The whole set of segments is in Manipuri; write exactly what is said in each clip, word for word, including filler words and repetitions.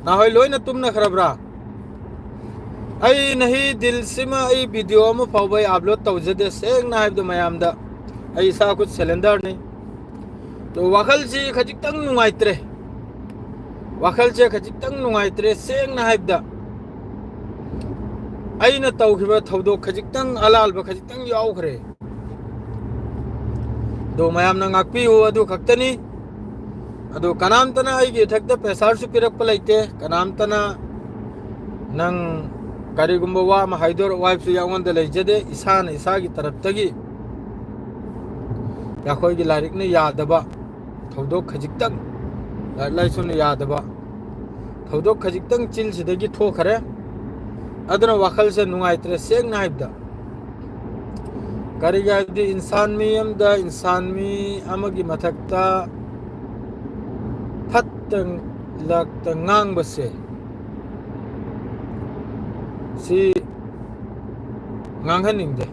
ꯅꯍꯣꯏ ꯂꯣꯏꯅ ꯇꯨꯝꯅꯈ꯭ꯔꯕ꯭ꯔꯥ? ꯑꯩ ꯅꯍꯤ ꯗꯤꯜꯁꯤꯃ ꯑꯩ ꯚꯤꯗꯤꯑꯣ ꯑꯃ ꯐꯥꯎꯕ ꯑꯩ ꯑꯞꯂꯣꯗ ꯇꯧꯖꯗꯦ, ꯁꯦꯡꯅ ꯍꯥꯏꯕꯗ ꯃꯌꯥꯝꯗ꯫ ꯑꯩ ꯏꯁꯥ ꯈꯨꯠ ꯁꯦꯂꯦꯟꯗꯔꯅꯤ꯫ ꯑꯗꯣ ꯋꯥꯈꯜꯁꯤ ꯈꯖꯤꯛꯇꯪ ꯅꯨꯡꯉꯥꯏꯇ꯭ꯔꯦ꯫ ꯋꯥꯈꯜꯁꯦ ꯈꯖꯤꯛꯇꯪ ꯅꯨꯡꯉꯥꯏꯇ꯭ꯔꯦ, ꯁꯦꯡꯅ ꯍꯥꯏꯕꯗ꯫ ꯑꯩꯅ ꯇꯧꯈꯤꯕ ꯊꯧꯗꯣꯛ ꯈꯖꯤꯛꯇꯪ ꯑꯂꯥꯜꯕ ꯈꯖꯤꯛꯇꯪ ꯌꯥꯎꯈ꯭ꯔꯦ꯫ ꯑꯗꯣ ꯃꯌꯥꯝꯅ ꯉꯥꯛꯄꯤꯌꯨ, ꯑꯗꯨ ꯈꯛꯇꯅꯤ꯫ ꯑꯗꯣ ꯀꯅꯥꯝꯇꯅ ꯑꯩꯒꯤ ꯏꯊꯛꯇ ꯄ꯭ꯔꯦꯁꯔꯁꯨ ꯄꯤꯔꯛꯄ ꯂꯩꯇꯦ꯫ ꯀꯅꯥꯝꯇꯅ ꯅꯪ ꯀꯔꯤꯒꯨꯝꯕ ꯋꯥ ꯑꯃ ꯍꯥꯏꯗꯣꯔꯛꯑꯣ ꯍꯥꯏꯕꯁꯨ ꯑꯩꯉꯣꯟꯗ ꯂꯩꯖꯗꯦ꯫ ꯏꯁꯥꯅ ꯏꯁꯥꯒꯤ ꯇꯔꯞꯇꯒꯤ ꯑꯩꯈꯣꯏꯒꯤ ꯂꯥꯏꯔꯤꯛꯅ ꯌꯥꯗꯕ ꯊꯧꯗꯣꯛ ꯈꯖꯤꯛꯇꯪ, ꯂꯥꯏꯔꯤꯛ ꯂꯥꯏꯁꯨꯅ ꯌꯥꯗꯕ ꯊꯧꯗꯣꯛ ꯈꯖꯤꯛꯇꯪ ꯆꯤꯜꯁꯤꯗꯒꯤ ꯊꯣꯛꯈ꯭ꯔꯦ꯫ ꯑꯗꯨꯅ ꯋꯥꯈꯜꯁꯦ ꯅꯨꯡꯉꯥꯏꯇ꯭ꯔꯦ, ꯁꯦꯡꯅ ꯍꯥꯏꯕꯗ꯫ ꯀꯔꯤꯒꯤ ꯍꯥꯏꯕꯗꯤ ꯏꯟꯁꯥꯟ ꯃꯤ ꯑꯃꯗ ꯏꯟꯁꯥꯟ ꯃꯤ ꯑꯃꯒꯤ ꯃꯊꯛꯇ ꯐꯠꯇ ꯂꯥꯛꯇ ꯉꯥꯡꯕꯁꯦ, ꯁꯤ ꯉꯥꯡꯍꯟꯅꯤꯡꯗꯦ꯫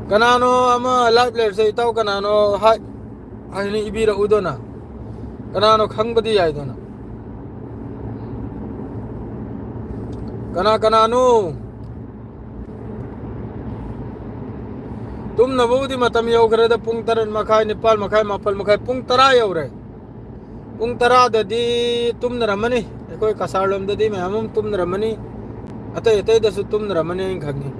ꯀꯅꯥꯅꯣ ꯑꯃ ꯂꯥꯏꯚ ꯂꯩꯔꯁꯦ ꯏꯇꯥꯎ, ꯀꯅꯥꯅꯣ ꯍꯥꯏ ꯍꯥꯏꯅ ꯏꯕꯤꯔꯛꯎꯗꯅ꯫ ꯀꯅꯥꯅꯣ ꯈꯪꯕꯗꯤ ꯌꯥꯏꯗꯅ꯫ ꯀꯅꯥ ꯀꯅꯥꯅꯣ? ꯇꯨꯝꯅꯕꯕꯨꯗꯤ ꯃꯇꯝ ꯌꯧꯈ꯭ꯔꯦꯗ, ꯄꯨꯡ ꯇꯔꯦꯠ ꯃꯈꯥꯏ, ꯅꯤꯄꯥꯜ ꯃꯈꯥꯏ, ꯃꯥꯄꯜ ꯃꯈꯥꯏ, ꯄꯨꯡ ꯇꯔꯥ ꯌꯧꯔꯦ꯫ ꯄꯨꯡ ꯇꯔꯥꯗꯗꯤ ꯇꯨꯝꯅꯔꯝꯃꯅꯤ꯫ ꯑꯩꯈꯣꯏ ꯀꯁꯥꯔ ꯂꯣꯝꯗꯗꯤ ꯃꯌꯥꯝ ꯑꯃ ꯇꯨꯝꯅꯔꯝꯃꯅꯤ꯫ ꯑꯇꯩ ꯑꯇꯩꯗꯁꯨ ꯇꯨꯝꯅꯔꯝꯃꯅꯤ ꯑꯩꯅ ꯈꯪꯉꯤ꯫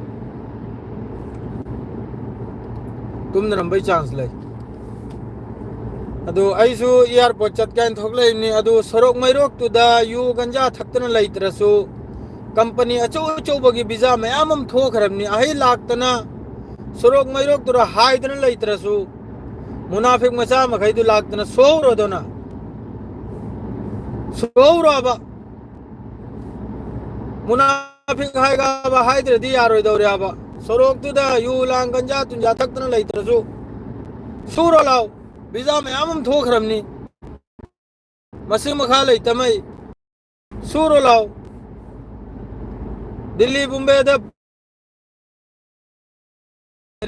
ꯇꯨꯝꯅꯔꯝꯕꯩ ꯆꯥꯟꯁ ꯂꯩ꯫ ꯑꯗꯨ ꯑꯩꯁꯨ ꯑꯦꯌꯥꯔꯄꯣꯔꯠ ꯆꯠꯀꯦꯅ ꯊꯣꯛꯂꯛꯏꯕꯅꯤ꯫ ꯑꯗꯨ ꯁꯣꯔꯣꯛ ꯃꯩꯔꯣꯛꯇꯨꯗ ꯌꯨ ꯒꯟꯖꯥ ꯊꯛꯇꯅ ꯂꯩꯇ꯭ꯔꯁꯨ, ꯀꯝꯄꯅꯤ ꯑꯆꯧ ꯑꯆꯧꯕꯒꯤ ꯚꯤꯖꯥ ꯃꯌꯥꯝ ꯑꯃ ꯊꯣꯛꯈ꯭ꯔꯕꯅꯤ꯫ ꯑꯍꯩ ꯂꯥꯛꯇꯅ ꯁꯣꯔꯣꯛ ꯃꯩꯔꯣꯛꯇꯨꯗ ꯍꯥꯏꯗꯅ ꯂꯩꯇ꯭ꯔꯁꯨ, ꯃꯨꯅꯥꯐꯤꯛ ꯃꯆꯥ ꯃꯈꯩꯗꯨ ꯂꯥꯛꯇꯅ ꯁꯨꯍꯧꯔꯣꯗꯅ꯫ ꯁꯨꯍꯧꯔꯣꯕ꯫ ꯃꯨꯅꯥꯐꯤꯛ ꯍꯥꯏꯒꯕ ꯍꯥꯏꯗ꯭ꯔꯗꯤ ꯌꯥꯔꯣꯏꯗꯧꯔꯦꯕ꯫ ꯁꯣꯔꯣꯛꯇꯨꯗ ꯌꯨ ꯂꯥꯡ ꯒꯟꯖꯥ ꯇꯨꯟꯖꯥ ꯊꯛꯇꯅ ꯂꯩꯇ꯭ꯔꯁꯨ ꯁꯨꯔꯣ ꯂꯥꯎ꯫ ꯚꯤꯖꯥ ꯃꯌꯥꯝ ꯑꯃ ꯊꯣꯛꯈ꯭ꯔꯕꯅꯤ꯫ ꯃꯁꯤꯡ ꯃꯈꯥ ꯂꯩꯇꯃꯩ ꯁꯨꯔꯣ ꯂꯥꯎ꯫ ꯗꯤꯜꯂꯤ ꯕꯨꯝꯕꯦꯗ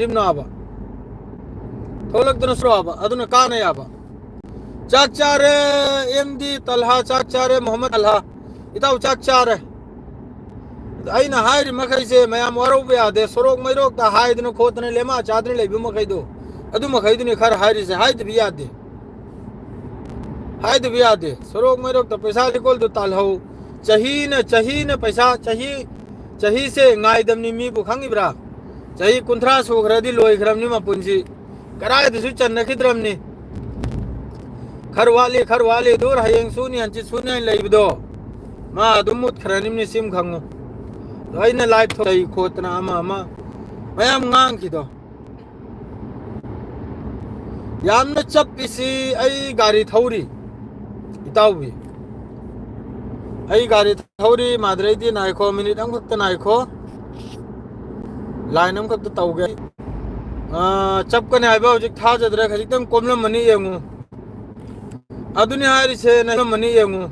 ꯔꯤꯝꯅꯥꯕ ꯊꯣꯛꯂꯛꯇꯅ ꯁꯨꯔꯛꯑꯕ ꯑꯗꯨꯅ ꯀꯥꯟꯅ ꯌꯥꯕ꯫ ꯆꯥꯛ ꯆꯥꯔꯦ꯫ ꯑꯦꯝ ꯗꯤ ꯇꯜꯍꯥ ꯆꯥꯛ ꯆꯥꯔꯦ꯫ ꯃꯣꯍꯝꯃꯗ ꯇꯜꯍꯥ, ꯏꯇꯥꯎ ꯆꯥꯛ ꯆꯥꯔꯦ꯫ ꯑꯩꯅ ꯍꯥꯏꯔꯤ ꯃꯈꯩꯁꯦ ꯃꯌꯥꯝ ꯋꯥꯔꯧꯕ ꯌꯥꯗꯦ꯫ ꯁꯣꯔꯣꯛ ꯃꯩꯔꯣꯛꯇ ꯍꯥꯏꯗꯅ ꯈꯣꯠꯇꯅ ꯂꯦꯝꯃꯥ ꯆꯥꯗꯅ ꯂꯩꯕ ꯃꯈꯩꯗꯣ, ꯑꯗꯨ ꯃꯈꯩꯗꯨꯅꯤ ꯈꯔ ꯍꯥꯏꯔꯤꯁꯦ꯫ ꯍꯥꯏꯗꯕ ꯌꯥꯗꯦ, ꯍꯥꯏꯗꯕ ꯌꯥꯗꯦ꯫ ꯁꯣꯔꯣꯛ ꯃꯩꯔꯣꯛꯇ ꯄꯩꯁꯥ ꯂꯤꯀꯣꯜꯗꯨ ꯇꯥꯜꯍꯧ꯫ ꯆꯍꯤꯅ, ꯆꯍꯤꯅ ꯄꯩꯁꯥ, ꯆꯍꯤ, ꯆꯍꯤꯁꯦ ꯉꯥꯏꯗꯕꯅꯤ ꯃꯤꯕꯨ, ꯈꯪꯉꯤꯕ꯭ꯔꯥ? ꯆꯍꯤ ꯀꯨꯟꯊ꯭ꯔꯥ ꯁꯨꯈ꯭ꯔꯗꯤ ꯂꯣꯏꯈ꯭ꯔꯕꯅꯤ ꯃꯄꯨꯟꯁꯤ꯫ ꯀꯗꯥꯏꯗꯁꯨ ꯆꯟꯅꯈꯤꯗ꯭ꯔꯕꯅꯤ꯫ ꯈꯔ ꯋꯥꯠꯂꯤ, ꯈꯔ ꯋꯥꯠꯂꯤ, ꯑꯗꯨ ꯍꯌꯦꯡ ꯁꯨꯅꯤ, ꯍꯪꯆꯤꯠ ꯁꯨꯅꯤ ꯍꯥꯏꯅ ꯂꯩꯕꯗꯣ, ꯃꯥ ꯑꯗꯨꯝ ꯃꯨꯠꯈ꯭ꯔꯅꯤꯕꯅꯤ, ꯁꯤꯝ ꯈꯪꯉꯨ꯫ ꯑꯗꯣ ꯑꯩꯅ ꯂꯥꯏꯚ ꯊꯣꯛꯂꯛꯏ ꯈꯣꯠꯇꯅ ꯑꯃ ꯑꯃ ꯃꯌꯥꯝ ꯉꯥꯡꯈꯤꯗꯣ꯫ ꯌꯥꯝꯅ ꯆꯞꯄꯤꯁꯤ꯫ ꯑꯩ ꯒꯥꯔꯤ ꯊꯧꯔꯤ, ꯏꯇꯥꯎꯕꯤ꯫ ꯑꯩ ꯒꯥꯔꯤ ꯊꯧꯔꯤ꯫ ꯃꯥꯗ꯭ꯔꯩꯗꯤ ꯅꯥꯏꯈꯣ, ꯃꯤꯅꯤꯠ ꯑꯃꯈꯛꯇ ꯅꯥꯏꯈꯣ꯫ ꯂꯥꯏꯟ ꯑꯃꯈꯛꯇ ꯇꯧꯒꯦ꯫ ꯑꯥ, ꯆꯞꯀꯅꯤ ꯍꯥꯏꯕ ꯍꯧꯖꯤꯛ ꯊꯥꯖꯗ꯭ꯔꯦ꯫ ꯈꯖꯤꯛꯇꯪ ꯀꯣꯝꯂꯝꯃꯅꯤ ꯌꯦꯡꯉꯨ꯫ ꯑꯗꯨꯅꯤ ꯍꯥꯏꯔꯤꯁꯦ, ꯅꯪ ꯀꯣꯝꯂꯝꯃꯅꯤ ꯌꯦꯡꯉꯨ꯫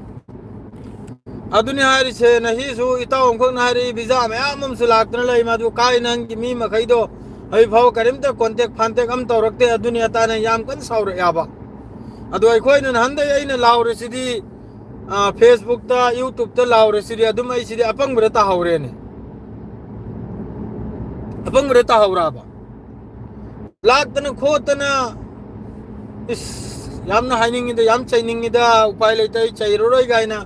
ꯑꯗꯨꯅꯤ ꯍꯥꯏꯔꯤꯁꯦ, ꯅꯍꯤꯁꯨ ꯏꯇꯥꯎ ꯑꯃꯈꯛꯅ ꯍꯥꯏꯔꯛꯏ, ꯚꯤꯖꯥ ꯃꯌꯥꯝ ꯑꯃꯁꯨ ꯂꯥꯛꯇꯅ ꯂꯩ꯫ ꯃꯗꯨ ꯀꯥꯏ ꯅꯪꯒꯤ ꯃꯤ ꯃꯈꯩꯗꯣ ꯍꯧꯖꯤꯛ ꯐꯥꯎ ꯀꯔꯤꯝꯇ ꯀꯣꯟꯇꯦꯛ ꯐꯥꯟꯇꯦꯛ ꯑꯃ ꯇꯧꯔꯛꯇꯦ꯫ ꯑꯗꯨꯅꯤ ꯑꯇꯥꯅ ꯌꯥꯝ ꯀꯟꯅ ꯁꯥꯎꯔꯛꯑꯦꯕ꯫ ꯑꯗꯣ ꯑꯩꯈꯣꯏꯅ ꯅꯍꯥꯟꯗꯩ ꯑꯩꯅ ꯂꯥꯎꯔꯤꯁꯤꯗꯤ, ꯑ, Facebook-ꯇ, YouTube-ꯇ ꯂꯥꯎꯔꯤꯁꯤꯗꯤ ꯑꯗꯨꯝ ꯑꯩꯁꯤꯗꯤ ꯑꯄꯪꯕꯗ ꯇꯥꯍꯧꯔꯦꯅꯦ꯫ ꯑꯄꯪꯕꯗ ꯇꯥꯍꯧꯔꯕ꯫ ꯂꯥꯛꯇꯅ ꯈꯣꯠꯇꯅ, ꯏꯁ, ꯌꯥꯝꯅ ꯍꯥꯏꯅꯤꯡꯉꯤꯗ, ꯌꯥꯝ ꯆꯩꯅꯤꯡꯉꯤꯗ, ꯎꯄꯥꯏ ꯂꯩꯇꯦ, ꯑꯩ ꯆꯩꯔꯔꯣꯏ ꯀꯥꯏꯅ,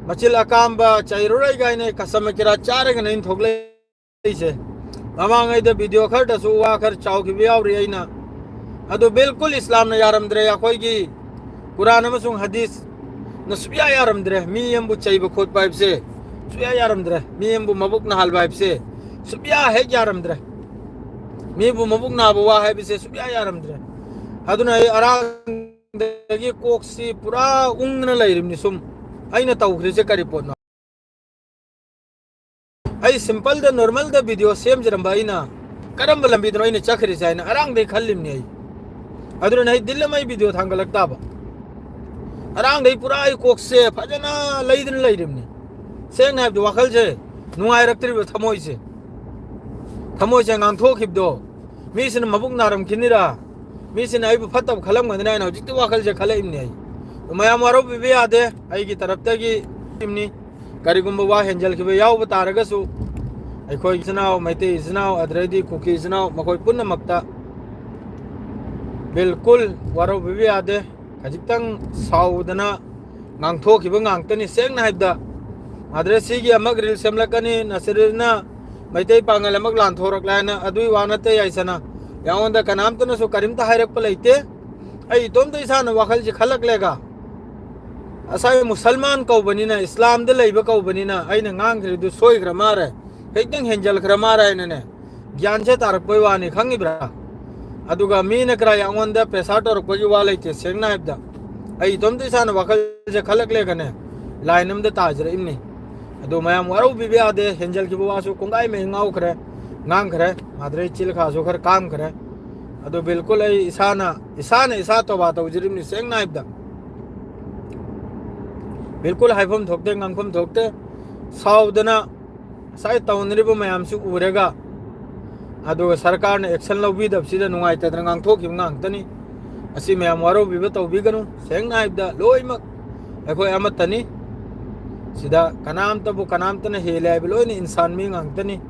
ꯃꯆꯤꯜ ꯑꯀꯥꯝꯕ ꯆꯩꯔꯔꯣꯏ ꯀꯥꯏꯅ ꯀꯁꯝ ꯀꯤꯔꯥ ꯆꯥꯔꯒꯅ ꯑꯩꯅ ꯊꯣꯛꯂꯛꯏꯁꯦ꯫ ꯃꯃꯥꯡꯉꯩꯗ video ꯈꯔꯗꯁꯨ ꯋꯥ ꯈꯔ ꯆꯥꯎꯈꯤꯕ ꯌꯥꯎꯔꯤ ꯑꯩꯅ꯫ ꯑꯗꯨ ꯕꯤꯜꯀꯨꯜ ꯏꯁꯂꯥꯝꯅ ꯌꯥꯔꯝꯗ꯭ꯔꯦ꯫ ꯑꯩꯈꯣꯏꯒꯤ ꯀꯨꯔꯥꯟ ꯑꯃꯁꯨꯡ ꯍꯗꯤꯁꯅ ꯁꯨꯛꯌꯥ ꯌꯥꯔꯝꯗ꯭ꯔꯦ꯫ ꯃꯤ ꯑꯃꯕꯨ ꯆꯩꯕ ꯈꯣꯠꯄ ꯍꯥꯏꯕꯁꯦ ꯁꯨꯛꯌꯥ ꯌꯥꯔꯝꯗ꯭ꯔꯦ꯫ ꯃꯤ ꯑꯃꯕꯨ ꯃꯕꯨꯛ ꯅꯥꯍꯜꯕ ꯍꯥꯏꯕꯁꯦ ꯁꯨꯛꯌꯥ ꯍꯦꯛ ꯌꯥꯔꯝꯗ꯭ꯔꯦ꯫ ꯃꯤꯕꯨ ꯃꯕꯨꯛ ꯅꯥꯕ ꯋꯥ ꯍꯥꯏꯕꯁꯦ ꯁꯨꯛꯌꯥ ꯌꯥꯔꯝꯗ꯭ꯔꯦ꯫ ꯑꯗꯨꯅ ꯑꯩ ꯑꯔꯥꯡꯗꯒꯤ ꯀꯣꯛꯁꯤ ꯄꯨꯔꯥ ꯎꯪꯗꯅ ꯂꯩꯔꯤꯕꯅꯤ꯫ ꯁꯨꯝ ꯑꯩꯅ ꯇꯧꯈ꯭ꯔꯤꯁꯦ ꯀꯔꯤ ꯄꯣꯠꯅꯣ? ꯑꯩ simple-ꯗ, normal-ꯗ video ꯁꯦꯝꯖꯔꯝꯕ ꯑꯩꯅ ꯀꯔꯝꯕ ꯂꯝꯕꯤꯗꯅꯣ ꯑꯩꯅ ꯆꯠꯈ꯭ꯔꯤꯁꯦ ꯍꯥꯏꯅ ꯑꯔꯥꯡꯗꯩ ꯈꯜꯂꯤꯕꯅꯤ ꯑꯩ꯫ ꯑꯗꯨꯅ ꯑꯩ ꯗꯤꯜ ꯑꯃ ꯑꯩ video ꯊꯥꯡꯒꯠꯂꯛ ꯇꯥꯕ꯫ ꯑꯔꯥꯡꯗꯩ ꯄꯨꯔꯥ ꯑꯩ ꯀꯣꯛꯁꯦ ꯐꯖꯅ ꯂꯩꯗꯅ ꯂꯩꯔꯤꯕꯅꯤ꯫ ꯁꯦꯡꯅ ꯍꯥꯏꯕꯗ ꯋꯥꯈꯜꯁꯦ ꯅꯨꯡꯉꯥꯏꯔꯛꯇ꯭ꯔꯤꯕ, ꯊꯃꯣꯏꯁꯦ꯫ ꯊꯃꯣꯏꯁꯦ ꯉꯥꯡꯊꯣꯛꯈꯤꯕꯗꯣ, ꯃꯤꯁꯤꯅ ꯃꯕꯨꯛ ꯅꯥꯔꯝꯈꯤꯅꯤꯔꯥ, ꯃꯤꯁꯤꯅ ꯑꯩꯕꯨ ꯐꯠꯇꯕ ꯈꯜꯂꯝꯒꯅꯤꯅ ꯑꯩꯅ ꯍꯧꯖꯤꯛꯇꯤ ꯋꯥꯈꯜꯁꯦ ꯈꯜꯂꯛꯏꯕꯅꯤ꯫ ꯑꯩ ꯃꯌꯥꯝ ꯋꯥꯔꯧꯕꯤꯕ ꯌꯥꯗꯦ, ꯑꯩꯒꯤ ꯇꯔꯞꯇꯒꯤ ꯏꯝꯅꯤ꯫ ꯀꯔꯤꯒꯨꯝꯕ ꯋꯥ ꯍꯦꯟꯖꯜꯈꯤꯕ ꯌꯥꯎꯕ ꯇꯥꯔꯒꯁꯨ, ꯑꯩꯈꯣꯏ ꯏꯆꯤꯟ ꯏꯅꯥꯎ, ꯃꯩꯇꯩ ꯏꯆꯤꯟ ꯏꯅꯥꯎ, ꯑꯗꯨꯗꯩꯗꯤ ꯀꯨꯀꯤ ꯏꯆꯤꯟ ꯏꯅꯥꯎ, ꯃꯈꯣꯏ ꯄꯨꯝꯅꯃꯛꯇ ꯕꯤꯜꯀꯨꯜ ꯋꯥꯔꯧꯕꯤꯕ ꯌꯥꯗꯦ꯫ ꯈꯖꯤꯛꯇꯪ ꯁꯥꯎꯗꯅ ꯉꯥꯡꯊꯣꯛꯈꯤꯕ ꯉꯥꯛꯇꯅꯤ꯫ ꯁꯦꯡꯅ ꯍꯥꯏꯕꯗ, ꯃꯥꯗ꯭ꯔꯦ ꯁꯤꯒꯤ ꯑꯃꯛ ꯔꯤꯜ ꯁꯦꯝꯂꯛꯀꯅꯤ, ꯅꯁꯔꯤꯜꯅ ꯃꯩꯇꯩ ꯄꯥꯉꯜ ꯑꯃꯛ ꯂꯥꯟꯊꯣꯔꯛꯂꯦ ꯍꯥꯏꯅ, ꯑꯗꯨꯒꯤ ꯋꯥ ꯅꯠꯇꯦ ꯌꯥꯏꯁꯅ꯫ ꯑꯩꯉꯣꯟꯗ ꯀꯅꯥꯝꯇꯅꯁꯨ ꯀꯔꯤꯝꯇ ꯍꯥꯏꯔꯛꯄ ꯂꯩꯇꯦ꯫ ꯑꯩ ꯏꯇꯣꯝꯇ ꯏꯁꯥꯅ ꯋꯥꯈꯜꯁꯦ ꯈꯜꯂꯛꯂꯦꯒ, ꯉꯁꯥꯏ ꯃꯨꯁꯜꯃꯥꯟ ꯀꯧꯕꯅꯤꯅ, ꯏꯁꯂꯥꯝꯗ ꯂꯩꯕ ꯀꯧꯕꯅꯤꯅ, ꯑꯩꯅ ꯉꯥꯡꯈ꯭ꯔꯤꯗꯨ ꯁꯣꯏꯈ꯭ꯔ ꯃꯥꯜꯂꯦ, ꯈꯤꯇꯪ ꯍꯦꯟꯖꯜꯈ꯭ꯔ ꯃꯥꯜꯂꯦ ꯍꯥꯏꯅꯅꯦ, ꯒ꯭ꯌꯥꯟꯁꯦ ꯇꯥꯔꯛꯄꯩ ꯋꯥꯅꯤ, ꯈꯪꯉꯤꯕ꯭ꯔꯥ? ꯑꯗꯨꯒ ꯃꯤꯅ ꯀꯔꯥꯏ ꯑꯩꯉꯣꯟꯗ ꯄ꯭ꯔꯦꯁꯥꯔ ꯇꯧꯔꯛꯄꯒꯤ ꯋꯥ ꯂꯩꯇꯦ꯫ ꯁꯦꯡꯅ ꯍꯥꯏꯕꯗ, ꯑꯩ ꯏꯇꯣꯝꯇ ꯏꯁꯥꯅ ꯋꯥꯈꯜꯁꯦ ꯈꯜꯂꯛꯂꯦꯒꯅꯦ, ꯂꯥꯏꯟ ꯑꯃꯗ ꯇꯥꯖꯔꯛꯏꯕꯅꯤ꯫ ꯑꯗꯣ ꯃꯌꯥꯝ ꯋꯥꯔꯧꯕꯤꯕ ꯌꯥꯗꯦ, ꯍꯦꯟꯖꯜꯈꯤꯕ ꯋꯥꯁꯨ ꯀꯣꯡꯒꯥꯏ ꯃꯍꯩ ꯉꯥꯎꯈ꯭ꯔꯦ, ꯉꯥꯡꯈ꯭ꯔꯦ, ꯃꯥꯗ꯭ꯔꯦ ꯆꯤꯜꯈꯥꯁꯨ ꯈꯔ ꯀꯥꯝꯈ꯭ꯔꯦ꯫ ꯑꯗꯣ ꯕꯤꯜꯀꯨꯜ ꯑꯩ ꯏꯁꯥꯅ, ꯏꯁꯥꯅ ꯏꯁꯥ ꯇꯣꯕꯥ ꯇꯧꯖꯔꯤꯕꯅꯤ꯫ ꯁꯦꯡꯅ ꯍꯥꯏꯕꯗ, ꯕꯤꯜꯀꯨꯜ ꯍꯥꯏꯐꯝ ꯊꯣꯛꯇꯦ, ꯉꯥꯡꯐꯝ ꯊꯣꯛꯇꯦ꯫ ꯁꯥꯎꯗꯅ ꯉꯁꯥꯏ ꯇꯧꯅꯔꯤꯕ ꯃꯌꯥꯝꯁꯤ ꯎꯔꯒ, ꯑꯗꯨꯒ ꯁꯔꯀꯥꯔꯅ ꯑꯦꯛꯁꯟ ꯂꯧꯕꯤꯗꯕꯁꯤꯗ ꯅꯨꯡꯉꯥꯏꯇꯗꯅ ꯉꯥꯡꯊꯣꯛꯈꯤꯕ ꯉꯥꯛꯇꯅꯤ꯫ ꯑꯁꯤ ꯃꯌꯥꯝ ꯋꯥꯔꯧꯕꯤꯕ ꯇꯧꯕꯤꯒꯅꯨ꯫ ꯁꯦꯡꯅ ꯍꯥꯏꯕꯗ, ꯂꯣꯏꯅꯃꯛ ꯑꯩꯈꯣꯏ ꯑꯃꯠꯇꯅꯤ꯫ ꯁꯤꯗ ꯀꯅꯥꯝꯇꯕꯨ ꯀꯅꯥꯝꯇꯅ ꯍꯦꯜꯂꯦ ꯍꯥꯏꯕ, ꯂꯣꯏꯅ ꯏꯟꯁꯥꯟ ꯃꯤ ꯉꯥꯛꯇꯅꯤ,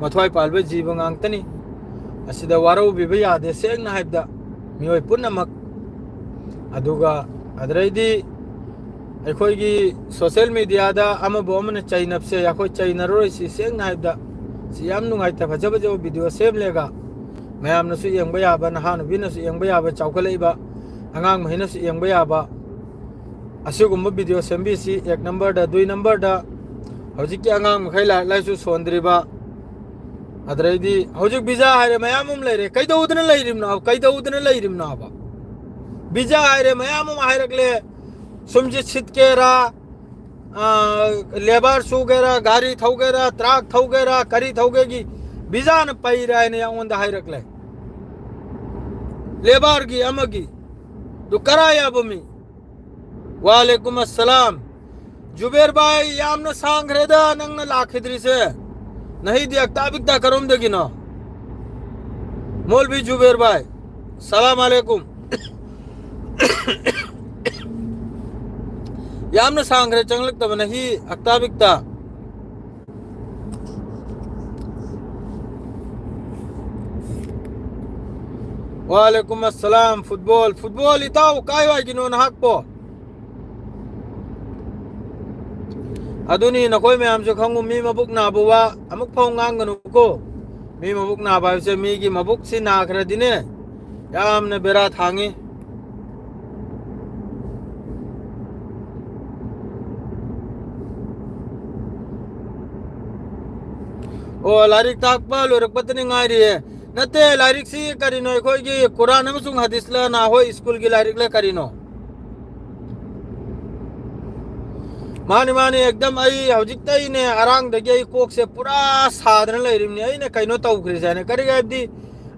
ꯃꯊ꯭ꯋꯥꯏ ꯄꯥꯜꯕ ꯖꯤꯕ ꯉꯥꯛꯇꯅꯤ꯫ ꯑꯁꯤꯗ ꯋꯥꯔꯧꯕꯤꯕ ꯌꯥꯗꯦ꯫ ꯁꯦꯡꯅ ꯍꯥꯏꯕꯗ, ꯃꯤꯑꯣꯏ ꯄꯨꯝꯅꯃꯛ꯫ ꯑꯗꯨꯒ ꯑꯗꯨꯗꯩꯗꯤ ꯑꯩꯈꯣꯏꯒꯤ ꯁꯣꯁꯦꯜ ꯃꯦꯗꯤꯌꯥꯗ ꯑꯃꯕꯨ ꯑꯃꯅ ꯆꯩꯅꯕꯁꯦ ꯑꯩꯈꯣꯏ ꯆꯩꯅꯔꯔꯣꯏꯁꯤ꯫ ꯁꯦꯡꯅ ꯍꯥꯏꯕꯗ, ꯁꯤ ꯌꯥꯝ ꯅꯨꯡꯉꯥꯏꯇ, ꯐꯖ ꯐꯖꯕ ꯚꯤꯗꯤꯑꯣ ꯁꯦꯝꯂꯦꯒ, ꯃꯌꯥꯝꯅꯁꯨ ꯌꯦꯡꯕ ꯌꯥꯕ, ꯅꯍꯥ ꯅꯨꯄꯤꯅꯁꯨ ꯌꯦꯡꯕ ꯌꯥꯕ, ꯆꯥꯎꯈꯠꯂꯛꯏꯕ ꯑꯉꯥꯡ ꯃꯈꯩꯅꯁꯨ ꯌꯦꯡꯕ ꯌꯥꯕ ꯑꯁꯤꯒꯨꯝꯕ ꯚꯤꯗꯤꯑꯣ ꯁꯦꯝꯕꯤꯁꯤ꯫ ꯑꯦꯛ ꯅꯝꯕꯔꯗ, ꯗꯨꯏ ꯅꯝꯕꯔꯗ, ꯍꯧꯖꯤꯛꯀꯤ ꯑꯉꯥꯡ ꯃꯈꯩ ꯂꯥꯏꯔꯤꯛ ꯂꯥꯏꯁꯨ ꯁꯣꯟꯗ꯭ꯔꯤꯕ, ꯑꯗꯨꯗꯩꯗꯤ ꯍꯧꯖꯤꯛ ꯚꯤꯖꯥ ꯍꯥꯏꯔꯦ ꯃꯌꯥꯝ ꯑꯃ ꯂꯩꯔꯦ꯫ ꯀꯩꯗꯧꯗꯅ ꯂꯩꯔꯤꯕꯅꯣ? ꯀꯩꯗꯧꯗꯅ ꯂꯩꯔꯤꯕꯅꯣꯕ? ꯚꯤꯖꯥ ꯍꯥꯏꯔꯦ ꯃꯌꯥꯝ ꯑꯃ ꯍꯥꯏꯔꯛꯂꯦ꯫ ꯁꯨꯝꯁꯤꯠ ꯁꯤꯠꯀꯦꯔꯥ, ꯑ, ꯂꯦꯕꯔ ꯁꯨꯒꯦꯔꯥ, ꯒꯥꯔꯤ ꯊꯧꯒꯦꯔꯥ, ꯇ꯭ꯔꯥꯛ ꯊꯧꯒꯦꯔꯥ, ꯀꯔꯤ ꯊꯧꯒꯦꯒꯤ ꯚꯤꯖꯥꯅ ꯄꯩꯔꯦ ꯍꯥꯏꯅ ꯑꯩꯉꯣꯟꯗ ꯍꯥꯏꯔꯛꯂꯦ꯫ ꯂꯦꯕꯔꯒꯤ ꯑꯃꯒꯤ꯫ ꯑꯗꯨ ꯀꯔꯥꯏ ꯌꯥꯕ ꯃꯤ? ꯋꯥꯂꯦꯀꯨꯝ ꯑꯁꯂꯥꯝ꯫ ꯖꯨꯕꯦꯔ ꯚꯥꯏ, ꯌꯥꯝꯅ ꯁꯥꯡꯈ꯭ꯔꯦꯗ ꯅꯪꯅ ꯂꯥꯛꯈꯤꯗ꯭ꯔꯤꯁꯦ꯫ ꯅꯍꯤꯗꯤ ꯑꯛꯇꯥ ꯕꯤꯛꯇꯥ ꯀꯔꯣꯝꯗꯒꯤꯅꯣ? ꯃꯣꯜꯕꯤ ꯖꯨꯕꯦꯔ ꯚꯥꯏ, ꯁꯂꯥꯝ ꯑꯂꯩꯀꯨꯝ꯫ ꯌꯥꯝꯅ ꯁꯥꯡꯈ꯭ꯔꯦ ꯆꯪꯂꯛꯇꯕꯅ ꯍꯤ ꯑꯛꯇꯥꯕꯤꯛꯇ꯫ ꯋꯥꯂꯦꯀꯨꯝ ꯑꯁꯂꯥꯝ꯫ ꯐꯨꯠꯕꯣꯜ, ꯐꯨꯠꯕꯣꯜ ꯏꯇꯥꯎ ꯀꯥꯏꯋꯥꯏꯒꯤꯅꯣ ꯅꯍꯥꯛꯄꯣ? ꯑꯗꯨꯅꯤ, ꯅꯈꯣꯏ ꯃꯌꯥꯝꯁꯨ ꯈꯪꯉꯨ, ꯃꯤ ꯃꯕꯨꯛ ꯅꯥꯕ ꯋꯥ ꯑꯃꯨꯛ ꯐꯥꯎ ꯉꯥꯡꯒꯅꯨꯀꯣ꯫ ꯃꯤ ꯃꯕꯨꯛ ꯅꯥꯕ ꯍꯥꯏꯕꯁꯦ ꯃꯤꯒꯤ ꯃꯕꯨꯛꯁꯤ ꯅꯥꯈ꯭ꯔꯗꯤꯅꯦ, ꯌꯥꯝꯅ ꯕꯦꯔꯥ ꯊꯥꯡꯉꯤ꯫ ꯑꯣ, ꯂꯥꯏꯔꯤꯛ ꯇꯥꯛꯄ ꯂꯣꯏꯔꯛꯄꯗꯅꯤ ꯉꯥꯏꯔꯤꯌꯦ꯫ ꯅꯠꯇꯦ, ꯂꯥꯏꯔꯤꯛꯁꯤ ꯀꯔꯤꯅꯣ, ꯑꯩꯈꯣꯏꯒꯤ ꯀꯨꯔꯥꯟ ꯑꯃꯁꯨꯡ ꯍꯗꯤꯁꯂ, ꯅꯍꯣꯏ ꯁ꯭ꯀꯨꯜꯒꯤ ꯂꯥꯏꯔꯤꯛꯂ ꯀꯔꯤꯅꯣ? ꯃꯥꯅꯤ, ꯃꯥꯅꯤ, ꯑꯦꯛꯗꯝ ꯑꯩ ꯍꯧꯖꯤꯛꯇ ꯑꯩꯅꯦ, ꯑꯔꯥꯡꯗꯒꯤ ꯑꯩ ꯀꯣꯛꯁꯦ ꯄꯨꯔꯥ ꯁꯥꯗꯅ ꯂꯩꯔꯤꯕꯅꯤ꯫ ꯑꯩꯅ ꯀꯩꯅꯣ ꯇꯧꯈ꯭ꯔꯤꯁꯦ ꯍꯥꯏꯅ, ꯀꯔꯤ ꯍꯥꯏꯕꯗꯤ,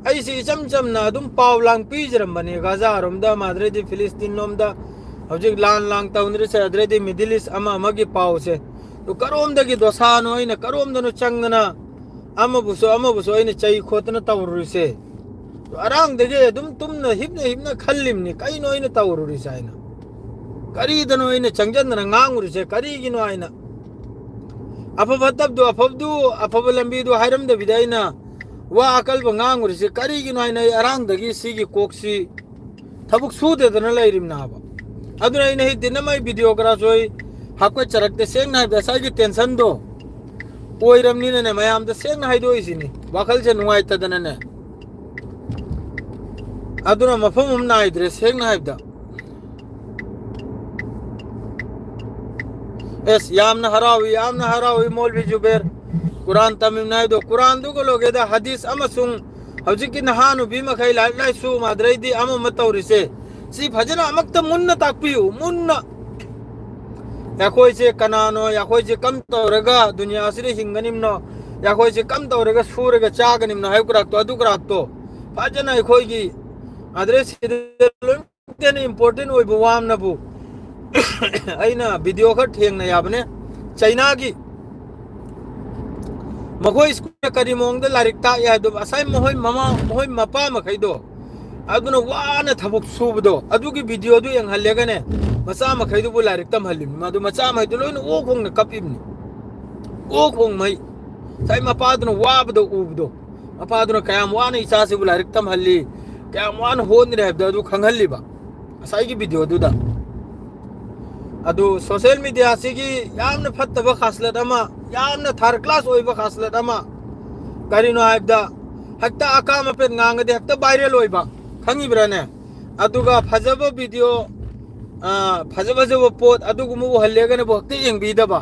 ꯑꯩꯁꯤ ꯏꯆꯝ ꯆꯝꯅ ꯑꯗꯨꯝ ꯄꯥꯎ ꯂꯥꯡ ꯄꯤꯖꯔꯝꯕꯅꯦ, ꯒꯥꯖꯥꯔꯣꯝꯗ, ꯑꯗꯩꯗꯤ ꯐꯤꯂꯤꯁꯇꯤꯟ ꯂꯣꯝꯗ ꯍꯧꯖꯤꯛ ꯂꯥꯟ ꯂꯥꯡ ꯇꯧꯅꯔꯤꯁꯦ, ꯑꯗꯩꯗꯤ ꯃꯤꯗꯤꯜ ꯏꯁ ꯑꯃ ꯑꯃꯒꯤ ꯄꯥꯎꯁꯦ꯫ ꯑꯗꯨ ꯀꯔꯣꯝꯗꯒꯤ ꯗꯣꯁꯥꯅꯣ, ꯑꯩꯅ ꯀꯔꯣꯝꯗꯅꯣ ꯆꯪꯗꯅ ꯑꯃꯕꯨꯁꯨ ꯑꯃꯕꯨꯁꯨ ꯑꯩꯅ ꯆꯩ ꯈꯣꯠꯇꯅ ꯇꯧꯔꯨꯔꯤꯁꯦ? ꯑꯗꯨ ꯑꯔꯥꯡꯗꯒꯤ ꯑꯗꯨꯝ ꯇꯨꯝꯅ ꯍꯤꯞꯅ ꯍꯤꯞꯅ ꯈꯜꯂꯤꯕꯅꯤ, ꯀꯩꯅꯣ ꯑꯩꯅ ꯇꯧꯔꯨꯔꯤꯁꯦ ꯍꯥꯏꯅ꯫ ꯀꯔꯤꯗꯅꯣ ꯑꯩꯅ ꯆꯪꯁꯤꯟꯗꯅ ꯉꯥꯡꯉꯨꯔꯤꯁꯦ ꯀꯔꯤꯒꯤꯅꯣ ꯍꯥꯏꯅ꯫ ꯑꯐ ꯐꯠꯇꯕꯗꯣ, ꯑꯐꯕꯗꯨ, ꯑꯐꯕ ꯂꯝꯕꯤꯗꯨ ꯍꯥꯏꯔꯝꯗꯕꯤꯗ ꯑꯩꯅ ꯋꯥ ꯑꯀꯜꯕ ꯉꯥꯡꯉꯨꯔꯤꯁꯦ ꯀꯔꯤꯒꯤꯅꯣ ꯍꯥꯏꯅ ꯑꯩ ꯑꯔꯥꯡꯗꯒꯤ ꯁꯤꯒꯤ ꯀꯣꯛꯁꯤ ꯊꯕꯛ ꯁꯨꯗꯗꯅ ꯂꯩꯔꯤꯕꯅꯦ ꯍꯥꯏꯕ꯫ ꯑꯗꯨꯅ ꯑꯩꯅ ꯍꯤꯠꯇꯤ ꯅꯝꯃꯩ ꯚꯤꯗꯤꯑꯣ ꯈꯔꯁꯨ ꯑꯩ ꯍꯥꯞꯀꯠꯆꯔꯛꯇꯦ꯫ ꯁꯦꯡꯅ ꯍꯥꯏꯕꯗ ꯉꯁꯥꯏꯒꯤ ꯇꯦꯟꯁꯟꯗꯣ ꯑꯣꯏꯔꯝꯅꯤꯅꯅꯦ, ꯃꯌꯥꯝꯗ ꯁꯦꯡꯅ ꯍꯥꯏꯗꯣꯛꯏꯁꯤꯅꯤ, ꯋꯥꯈꯜꯁꯦ ꯅꯨꯡꯉꯥꯏꯇꯗꯅꯅꯦ꯫ ꯑꯗꯨꯅ ꯃꯐꯝ ꯑꯃ ꯅꯥꯏꯗ꯭ꯔꯦ, ꯁꯦꯡꯅ ꯍꯥꯏꯕꯗ꯫ ꯑꯦꯁ, ꯌꯥꯝꯅ ꯍꯔꯥꯎꯏ, ꯌꯥꯝꯅ ꯍꯔꯥꯎꯏ, ꯃꯣꯜꯕꯤ ꯖꯨꯕꯦꯔ꯫ ꯀꯨꯔꯥꯟ ꯇꯝꯃꯤꯕꯅꯦ ꯍꯥꯏꯗꯣ, ꯀꯨꯔꯥꯟꯗꯨꯒ ꯂꯣꯏꯒꯦꯗ ꯍꯗꯤꯁ ꯑꯃꯁꯨꯡ ꯍꯧꯖꯤꯛꯀꯤ ꯅꯍꯥ ꯅꯨꯄꯤ ꯃꯈꯩ ꯂꯥꯏꯔꯤꯛ ꯂꯥꯏꯁꯨ ꯃꯥꯗ꯭ꯔꯩꯗꯤ ꯑꯃ ꯑꯃ ꯇꯧꯔꯤꯁꯦ, ꯁꯤ ꯐꯖꯅ ꯑꯃꯛꯇ ꯃꯨꯟꯅ ꯇꯥꯛꯄꯤꯌꯨ, ꯃꯨꯟꯅ꯫ ꯑꯩꯈꯣꯏꯁꯦ ꯀꯅꯥꯅꯣ, ꯑꯩꯈꯣꯏꯁꯦ ꯀꯝ ꯇꯧꯔꯒ ꯗꯨꯅꯤꯌꯥꯁꯤꯗ ꯍꯤꯡꯒꯅꯤꯕꯅꯣ, ꯑꯩꯈꯣꯏꯁꯦ ꯀꯝ ꯇꯧꯔꯒ ꯁꯨꯔꯒ ꯆꯥꯒꯅꯤꯕꯅꯣ ꯍꯥꯏꯕ ꯀꯔꯥꯛꯇꯣ, ꯑꯗꯨ ꯀꯔꯥꯛꯇꯣ ꯐꯖꯅ ꯑꯩꯈꯣꯏꯒꯤ ꯑꯗ꯭ꯔꯦꯁ ꯁꯤꯗ ꯂꯣꯏ ꯍꯦꯟꯅ ꯏꯝꯄꯣꯔꯇꯦꯟ ꯑꯣꯏꯕ ꯋꯥ ꯑꯃꯅꯕꯨ ꯑꯩꯅ ꯚꯤꯗꯤꯑꯣ ꯈꯔ ꯊꯦꯡꯅ ꯌꯥꯕꯅꯦ꯫ ꯆꯩꯅꯥꯒꯤ ꯃꯈꯣꯏ ꯁ꯭ꯀꯨꯜꯗ ꯀꯔꯤ ꯃꯑꯣꯡꯗ ꯂꯥꯏꯔꯤꯛ ꯇꯥꯛꯏ ꯍꯥꯏꯕꯗꯣ, ꯉꯁꯥꯏ ꯃꯈꯣꯏ ꯃꯃꯥ, ꯃꯈꯣꯏ ꯃꯄꯥ ꯃꯈꯩꯗꯣ ꯑꯗꯨꯅ ꯋꯥꯅ ꯊꯕꯛ ꯁꯨꯕꯗꯣ, ꯑꯗꯨꯒꯤ ꯚꯤꯗꯤꯑꯣꯗꯨ ꯌꯦꯡꯍꯜꯂꯦꯒꯅꯦ, ꯃꯆꯥ ꯃꯈꯩꯗꯨꯕꯨ ꯂꯥꯏꯔꯤꯛ ꯇꯝꯍꯜꯂꯤꯕꯅꯤ꯫ ꯃꯗꯨ ꯃꯆꯥ ꯃꯈꯩꯗꯨ ꯂꯣꯏꯅ ꯑꯣꯛ ꯈꯣꯡꯅ ꯀꯞꯄꯤꯕꯅꯤ꯫ ꯑꯣꯛ ꯈꯣꯡꯃꯩ꯫ ꯉꯁꯥꯏ ꯃꯄꯥꯗꯨꯅ ꯋꯥꯕꯗꯣ ꯎꯕꯗꯣ, ꯃꯄꯥꯗꯨꯅ ꯀꯌꯥꯝ ꯋꯥꯅ ꯏꯆꯥꯁꯤꯕꯨ ꯂꯥꯏꯔꯤꯛ ꯇꯝꯍꯜꯂꯤ, ꯀꯌꯥꯝ ꯋꯥꯅ ꯍꯣꯠꯅꯔꯤ ꯍꯥꯏꯕꯗꯣ ꯑꯗꯨ ꯈꯪꯍꯜꯂꯤꯕ ꯉꯁꯥꯏꯒꯤ ꯚꯤꯗꯤꯑꯣꯗꯨꯗ꯫ ꯑꯗꯨ ꯁꯣꯁꯦꯜ ꯃꯤꯗꯤꯌꯥꯁꯤꯒꯤ ꯌꯥꯝꯅ ꯐꯠꯇꯕ ꯈꯥꯁꯂꯠ ꯑꯃ, ꯌꯥꯝꯅ ꯊꯥꯔꯠ ꯀ꯭ꯂꯥꯁ ꯑꯣꯏꯕ ꯈꯥꯁꯂꯠ ꯑꯃ, ꯀꯔꯤꯅꯣ ꯍꯥꯏꯕꯗ, ꯍꯦꯛꯇ ꯑꯀꯥꯝ ꯑꯄꯦꯠ ꯉꯥꯡꯉꯗꯤ ꯍꯦꯛꯇ ꯚꯥꯏꯔꯦꯜ ꯑꯣꯏꯕ, ꯈꯪꯉꯤꯕ꯭ꯔꯥꯅꯦ? ꯑꯗꯨꯒ ꯐꯖꯕ ꯚꯤꯗꯤꯑꯣ, ꯑ, ꯐꯖ ꯐꯖꯕ ꯄꯣꯠ ꯑꯗꯨꯒꯨꯝꯕ ꯎꯍꯜꯂꯦꯒꯅꯕꯨ ꯍꯦꯛꯇ ꯌꯦꯡꯕꯤꯗꯕ꯫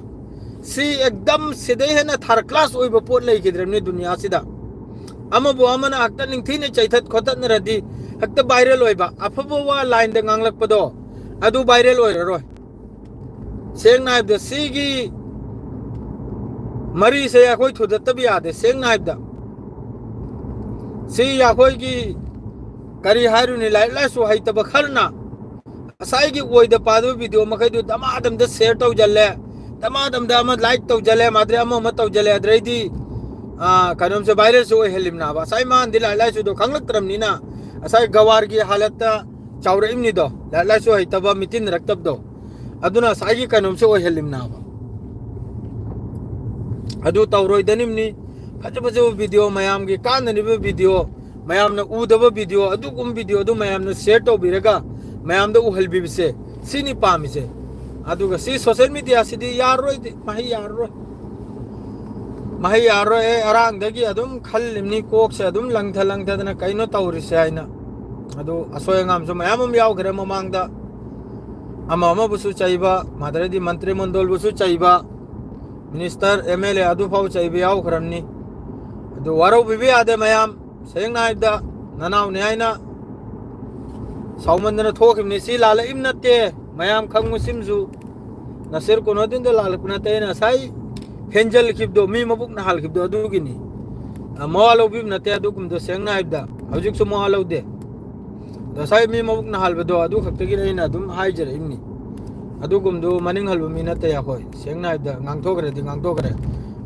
ꯁꯤ ꯑꯦꯛꯗꯝ ꯁꯤꯗꯩ ꯍꯦꯟꯅ ꯊꯥꯔꯠ ꯀ꯭ꯂꯥꯁ ꯑꯣꯏꯕ ꯄꯣꯠ ꯂꯩꯈꯤꯗ꯭ꯔꯕꯅꯤ ꯗꯨꯅꯤꯌꯥꯁꯤꯗ꯫ ꯑꯃꯕꯨ ꯑꯃꯅ ꯍꯦꯛꯇ ꯅꯤꯡꯊꯤꯅ ꯆꯩꯊꯠ ꯈꯣꯠꯇꯠꯅꯔꯗꯤ ꯍꯦꯛꯇ ꯚꯥꯏꯔꯦꯜ ꯑꯣꯏꯕ, ꯑꯐꯕ ꯋꯥ ꯂꯥꯏꯟꯗ ꯉꯥꯡꯂꯛꯄꯗꯣ ꯑꯗꯨ ꯚꯥꯏꯔꯦꯜ ꯑꯣꯏꯔꯔꯣꯏ꯫ ꯁꯦꯡꯅ ꯍꯥꯏꯕꯗ ꯁꯤꯒꯤ ꯃꯔꯤꯁꯦ ꯑꯩꯈꯣꯏ ꯊꯨꯗꯠꯇꯕ ꯌꯥꯗꯦ꯫ ꯁꯦꯡꯅ ꯍꯥꯏꯕꯗ ꯁꯤ ꯑꯩꯈꯣꯏꯒꯤ, ꯀꯔꯤ ꯍꯥꯏꯔꯨꯅꯤ, ꯂꯥꯏꯔꯤꯛ ꯂꯥꯏꯁꯨ ꯍꯩꯇꯕ ꯈꯔꯅ ꯉꯁꯥꯏꯒꯤ ꯑꯣꯏꯗ ꯄꯥꯗꯕ ꯚꯤꯗꯤꯑꯣ ꯃꯈꯩꯗꯨ ꯗꯃꯥꯗꯝꯗ ꯁꯤꯌꯔ ꯇꯧꯁꯤꯜꯂꯦ, ꯗꯃꯥꯗꯝꯗ ꯑꯃ ꯂꯥꯏꯛ ꯇꯧꯁꯤꯜꯂꯦ, ꯃꯥꯗ꯭ꯔꯦ ꯑꯃ ꯑꯃ ꯇꯧꯁꯤꯜꯂꯦ, ꯑꯗꯩꯗꯤ, ꯑꯥ, ꯀꯩꯅꯣꯝꯁꯦ ꯚꯥꯏꯔꯦꯜꯁꯨ ꯑꯣꯏꯍꯜꯂꯤꯕꯅꯦꯕ꯫ ꯉꯁꯥꯏ ꯃꯥꯅꯗꯤ ꯂꯥꯏꯔꯤꯛ ꯂꯥꯏꯁꯨꯗꯣ ꯈꯪꯂꯛꯇ꯭ꯔꯕꯅꯤꯅ ꯉꯁꯥꯏ ꯒꯋꯥꯔꯒꯤ ꯍꯥꯂꯠꯇ ꯆꯥꯎꯔꯛꯏꯕꯅꯤꯗꯣ, ꯂꯥꯏꯔꯤꯛ ꯂꯥꯏꯁꯨ ꯍꯩꯇꯕ, ꯃꯤꯇꯤꯟꯅꯔꯛꯇꯕꯗꯣ꯫ ꯑꯗꯨꯅ ꯉꯁꯥꯏꯒꯤ ꯀꯩꯅꯣꯝꯁꯦ ꯑꯣꯏꯍꯜꯂꯤꯕꯅꯦꯕ꯫ ꯑꯗꯨ ꯇꯧꯔꯣꯏꯗꯅꯤꯝꯅꯤ꯫ ꯐꯖ ꯐꯖꯕ ꯚꯤꯗꯤꯑꯣ, ꯃꯌꯥꯝꯒꯤ ꯀꯥꯟꯅꯔꯤꯕ ꯚꯤꯗꯤꯑꯣ, ꯃꯌꯥꯝꯅ ꯎꯗꯕ ꯚꯤꯗꯤꯑꯣ, ꯑꯗꯨꯒꯨꯝꯕ ꯚꯤꯗꯤꯑꯣ ꯑꯗꯨ ꯃꯌꯥꯝꯅ ꯁꯤꯌꯔ ꯇꯧꯕꯤꯔꯒ ꯃꯌꯥꯝꯗ ꯎꯍꯜꯕꯤꯕꯁꯦ, ꯁꯤꯅꯤ ꯄꯥꯝꯃꯤꯁꯦ꯫ ꯑꯗꯨꯒ ꯁꯤ ꯁꯣꯁꯦꯜ ꯃꯤꯗꯤꯌꯥꯁꯤꯗꯤ ꯌꯥꯔꯔꯣꯏꯗꯤ, ꯃꯍꯩ ꯌꯥꯔꯔꯣꯏ꯫ ꯃꯍꯩ ꯌꯥꯔꯔꯣꯏ꯫ ꯑꯩ ꯑꯔꯥꯡꯗꯒꯤ ꯑꯗꯨꯝ ꯈꯜꯂꯤꯕꯅꯤ, ꯀꯣꯛꯁꯦ ꯑꯗꯨꯝ ꯂꯪꯊ ꯂꯪꯊꯗꯅ ꯀꯩꯅꯣ ꯇꯧꯔꯤꯁꯦ ꯍꯥꯏꯅ꯫ ꯑꯗꯨ ꯑꯁꯣꯏ ꯑꯉꯥꯝꯁꯨ ꯃꯌꯥꯝ ꯑꯃ ꯌꯥꯎꯈ꯭ꯔꯦ ꯃꯃꯥꯡꯗ꯫ ꯑꯃ ꯑꯃꯕꯨꯁꯨ ꯆꯩꯕ, ꯃꯥꯗꯔꯗꯤ ꯃꯟꯇ꯭ꯔꯤ ꯃꯟꯗꯣꯜꯕꯨꯁꯨ ꯆꯩꯕ, ꯃꯤꯅꯤꯁꯇꯔ, ꯑꯦꯝ ꯑꯦꯜ ꯑꯦ ꯑꯗꯨꯐꯥꯎ ꯆꯩꯕ ꯌꯥꯎꯈ꯭ꯔꯕꯅꯤ꯫ ꯑꯗꯨ ꯋꯥꯔꯧꯕꯤꯕ ꯌꯥꯗꯦ ꯃꯌꯥꯝ꯫ ꯁꯦꯡꯅ ꯍꯥꯏꯕꯗ ꯅꯅꯥꯎꯅꯤ ꯍꯥꯏꯅ ꯁꯥꯎꯃꯟꯗꯅ ꯊꯣꯛꯈꯤꯕꯅꯤ꯫ ꯁꯤ ꯂꯥꯜꯂꯛꯏꯕ ꯅꯠꯇꯦ, ꯃꯌꯥꯝ ꯈꯪꯉꯨ ꯁꯤꯝꯁꯨ꯫ ꯅꯁꯤꯔ ꯀꯨꯅꯣꯗꯤꯟꯗ ꯂꯥꯜꯂꯛꯄ ꯅꯠꯇꯦ꯫ ꯑꯩꯅ ꯉꯁꯥꯏ ꯍꯦꯟꯖꯜꯈꯤꯕꯗꯣ, ꯃꯤ ꯃꯕꯨꯛꯅ ꯍꯥꯜꯈꯤꯕꯗꯣ ꯑꯗꯨꯒꯤꯅꯤ꯫ ꯑ, ꯃꯋꯥ ꯂꯧꯕꯤꯕ ꯅꯠꯇꯦ ꯑꯗꯨꯒꯨꯝꯕꯗꯣ, ꯁꯦꯡꯅ ꯍꯥꯏꯕꯗ ꯍꯧꯖꯤꯛꯁꯨ ꯃꯋꯥ ꯂꯧꯗꯦ꯫ ꯉꯁꯥꯏ ꯃꯤ ꯃꯕꯨꯛꯅ ꯍꯥꯜꯕꯗꯣ ꯑꯗꯨ ꯈꯛꯇꯒꯤꯅꯤ ꯑꯩꯅ ꯑꯗꯨꯝ ꯍꯥꯏꯖꯔꯛꯏꯕꯅꯤ꯫ ꯑꯗꯨꯒꯨꯝꯗꯨ ꯃꯅꯤꯡ ꯍꯜꯕ ꯃꯤ ꯅꯠꯇꯦ ꯑꯩꯈꯣꯏ꯫ ꯁꯦꯡꯅ ꯍꯥꯏꯕꯗ ꯉꯥꯡꯊꯣꯛꯈ꯭ꯔꯗꯤ ꯉꯥꯡꯊꯣꯛꯈ꯭ꯔꯦ꯫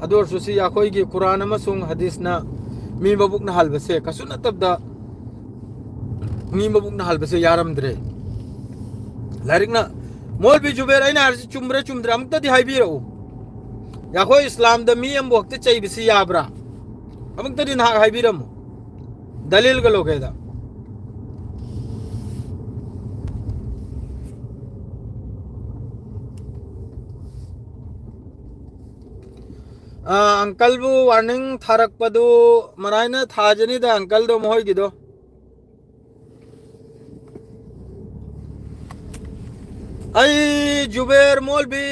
ꯑꯗꯨ ꯑꯣꯏꯔꯁꯨ ꯁꯤ ꯑꯩꯈꯣꯏꯒꯤ ꯀꯨꯔꯥꯟ ꯑꯃꯁꯨꯡ ꯍꯗꯤꯁꯅ ꯃꯤ ꯃꯕꯨꯛꯅ ꯍꯥꯜꯕꯁꯦ ꯀꯩꯁꯨ ꯅꯠꯇꯕꯗ ꯃꯤ ꯃꯕꯨꯛꯅ ꯍꯥꯜꯕꯁꯦ ꯌꯥꯔꯝꯗ꯭ꯔꯦ꯫ ꯂꯥꯏꯔꯤꯛꯅ, ꯃꯣꯜꯕꯤ ꯖꯨꯕꯦꯔ, ꯑꯩꯅ ꯍꯥꯏꯔꯤꯁꯤ ꯆꯨꯝꯕ꯭ꯔꯥ ꯆꯨꯝꯗ꯭ꯔꯥ ꯑꯝꯇꯗꯤ ꯍꯥꯏꯕꯤꯔꯛꯎ꯫ ꯑꯩꯈꯣꯏ ꯏꯁꯂꯥꯝꯗ ꯃꯤ ꯑꯃꯕꯨ ꯍꯦꯛꯇ ꯆꯩꯕꯁꯤ ꯌꯥꯕ꯭ꯔꯥ? ꯑꯃꯨꯛꯇꯗꯤ ꯅꯍꯥꯛ ꯍꯥꯏꯕꯤꯔꯝꯃꯨ, ꯗꯂꯤꯜꯒ ꯂꯣꯀꯦꯗ꯫ ꯑ, ꯑꯪꯀꯜꯕꯨ ꯋꯥꯔꯅꯤꯡ ꯊꯥꯔꯛꯄꯗꯨ ꯃꯔꯥꯏꯅ ꯊꯥꯖꯅꯤꯗ, ꯑꯪꯀꯜꯗꯣ ꯃꯈꯣꯏꯒꯤꯗꯣ꯫ ꯑꯩ ꯖꯨꯕꯦꯔ ꯃꯣꯜꯕꯤ,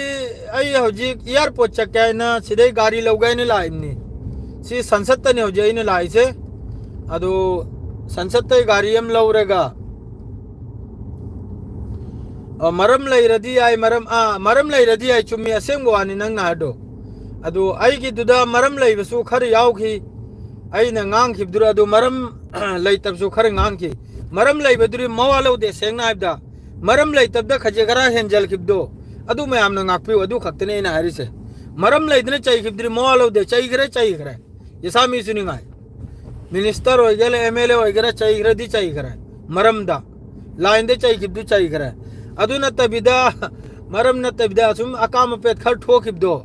ꯑꯩ ꯍꯧꯖꯤꯛ ꯑꯦꯌꯥꯔꯄꯣꯔꯠ ꯆꯠꯀꯦ ꯍꯥꯏꯅ ꯁꯤꯗꯩ ꯒꯥꯔꯤ ꯂꯧꯒꯦ ꯍꯥꯏꯅ ꯂꯥꯛꯏꯕꯅꯤ꯫ ꯁꯤ ꯁꯟꯁꯠꯇꯅꯤ ꯍꯧꯖꯤꯛ ꯑꯩꯅ ꯂꯥꯛꯏꯁꯦ꯫ ꯑꯗꯨ ꯁꯟꯁꯠꯇꯩ ꯒꯥꯔꯤ ꯑꯃ ꯂꯧꯔꯒ, ꯑ, ꯃꯔꯝ ꯂꯩꯔꯗꯤ ꯌꯥꯏ, ꯃꯔꯝ, ꯑꯥ, ꯃꯔꯝ ꯂꯩꯔꯗꯤ ꯌꯥꯏ, ꯆꯨꯝꯃꯤ, ꯑꯁꯦꯡꯕ ꯋꯥꯅꯤ ꯅꯪꯅ ꯍꯥꯏꯗꯣ꯫ ꯑꯗꯨ ꯑꯩꯒꯤꯗꯨꯗ ꯃꯔꯝ ꯂꯩꯕꯁꯨ ꯈꯔ ꯌꯥꯎꯈꯤ, ꯑꯩꯅ ꯉꯥꯡꯈꯤꯕꯗꯨꯗ꯫ ꯑꯗꯨ ꯃꯔꯝ ꯂꯩꯇꯕꯁꯨ ꯈꯔ ꯉꯥꯡꯈꯤ꯫ ꯃꯔꯝ ꯂꯩꯕꯗꯨꯗꯤ ꯃꯋꯥ ꯂꯧꯗꯦ, ꯁꯦꯡꯅ ꯍꯥꯏꯕꯗ꯫ ꯃꯔꯝ ꯂꯩꯇꯕꯗ ꯈꯖꯤꯛ ꯈꯔ ꯍꯦꯟꯖꯜꯈꯤꯕꯗꯣ, ꯑꯗꯨ ꯃꯌꯥꯝꯅ ꯉꯥꯛꯄꯤꯌꯨ, ꯑꯗꯨ ꯈꯛꯇꯅꯦ ꯑꯩꯅ ꯍꯥꯏꯔꯤꯁꯦ꯫ ꯃꯔꯝ ꯂꯩꯗꯅ ꯆꯩꯈꯤꯕꯗꯨꯗꯤ ꯃꯋꯥ ꯂꯧꯗꯦ, ꯆꯩꯈ꯭ꯔꯦ, ꯆꯩꯈ꯭ꯔꯦ꯫ ꯏꯁꯥ ꯃꯤꯁꯨ ꯅꯤꯡꯉꯥꯏ꯫ ꯃꯤꯅꯤꯁꯇꯔ ꯑꯣꯏꯒꯦꯔꯥ, ꯑꯦꯝ ꯑꯦꯜ ꯑꯦ ꯑꯣꯏꯒꯦꯔꯥ, ꯆꯩꯈ꯭ꯔꯗꯤ ꯆꯩꯈ꯭ꯔꯦ꯫ ꯃꯔꯝꯗ, ꯂꯥꯏꯟꯗ ꯆꯩꯈꯤꯕꯗꯨ ꯆꯩꯈ꯭ꯔꯦ꯫ ꯑꯗꯨ ꯅꯠꯇꯕꯤꯗ, ꯃꯔꯝ ꯅꯠꯇꯕꯤꯗ ꯑꯁꯨꯝ ꯑꯀꯥꯝ ꯑꯄꯦꯠ ꯈꯔ ꯊꯣꯛꯈꯤꯕꯗꯣ,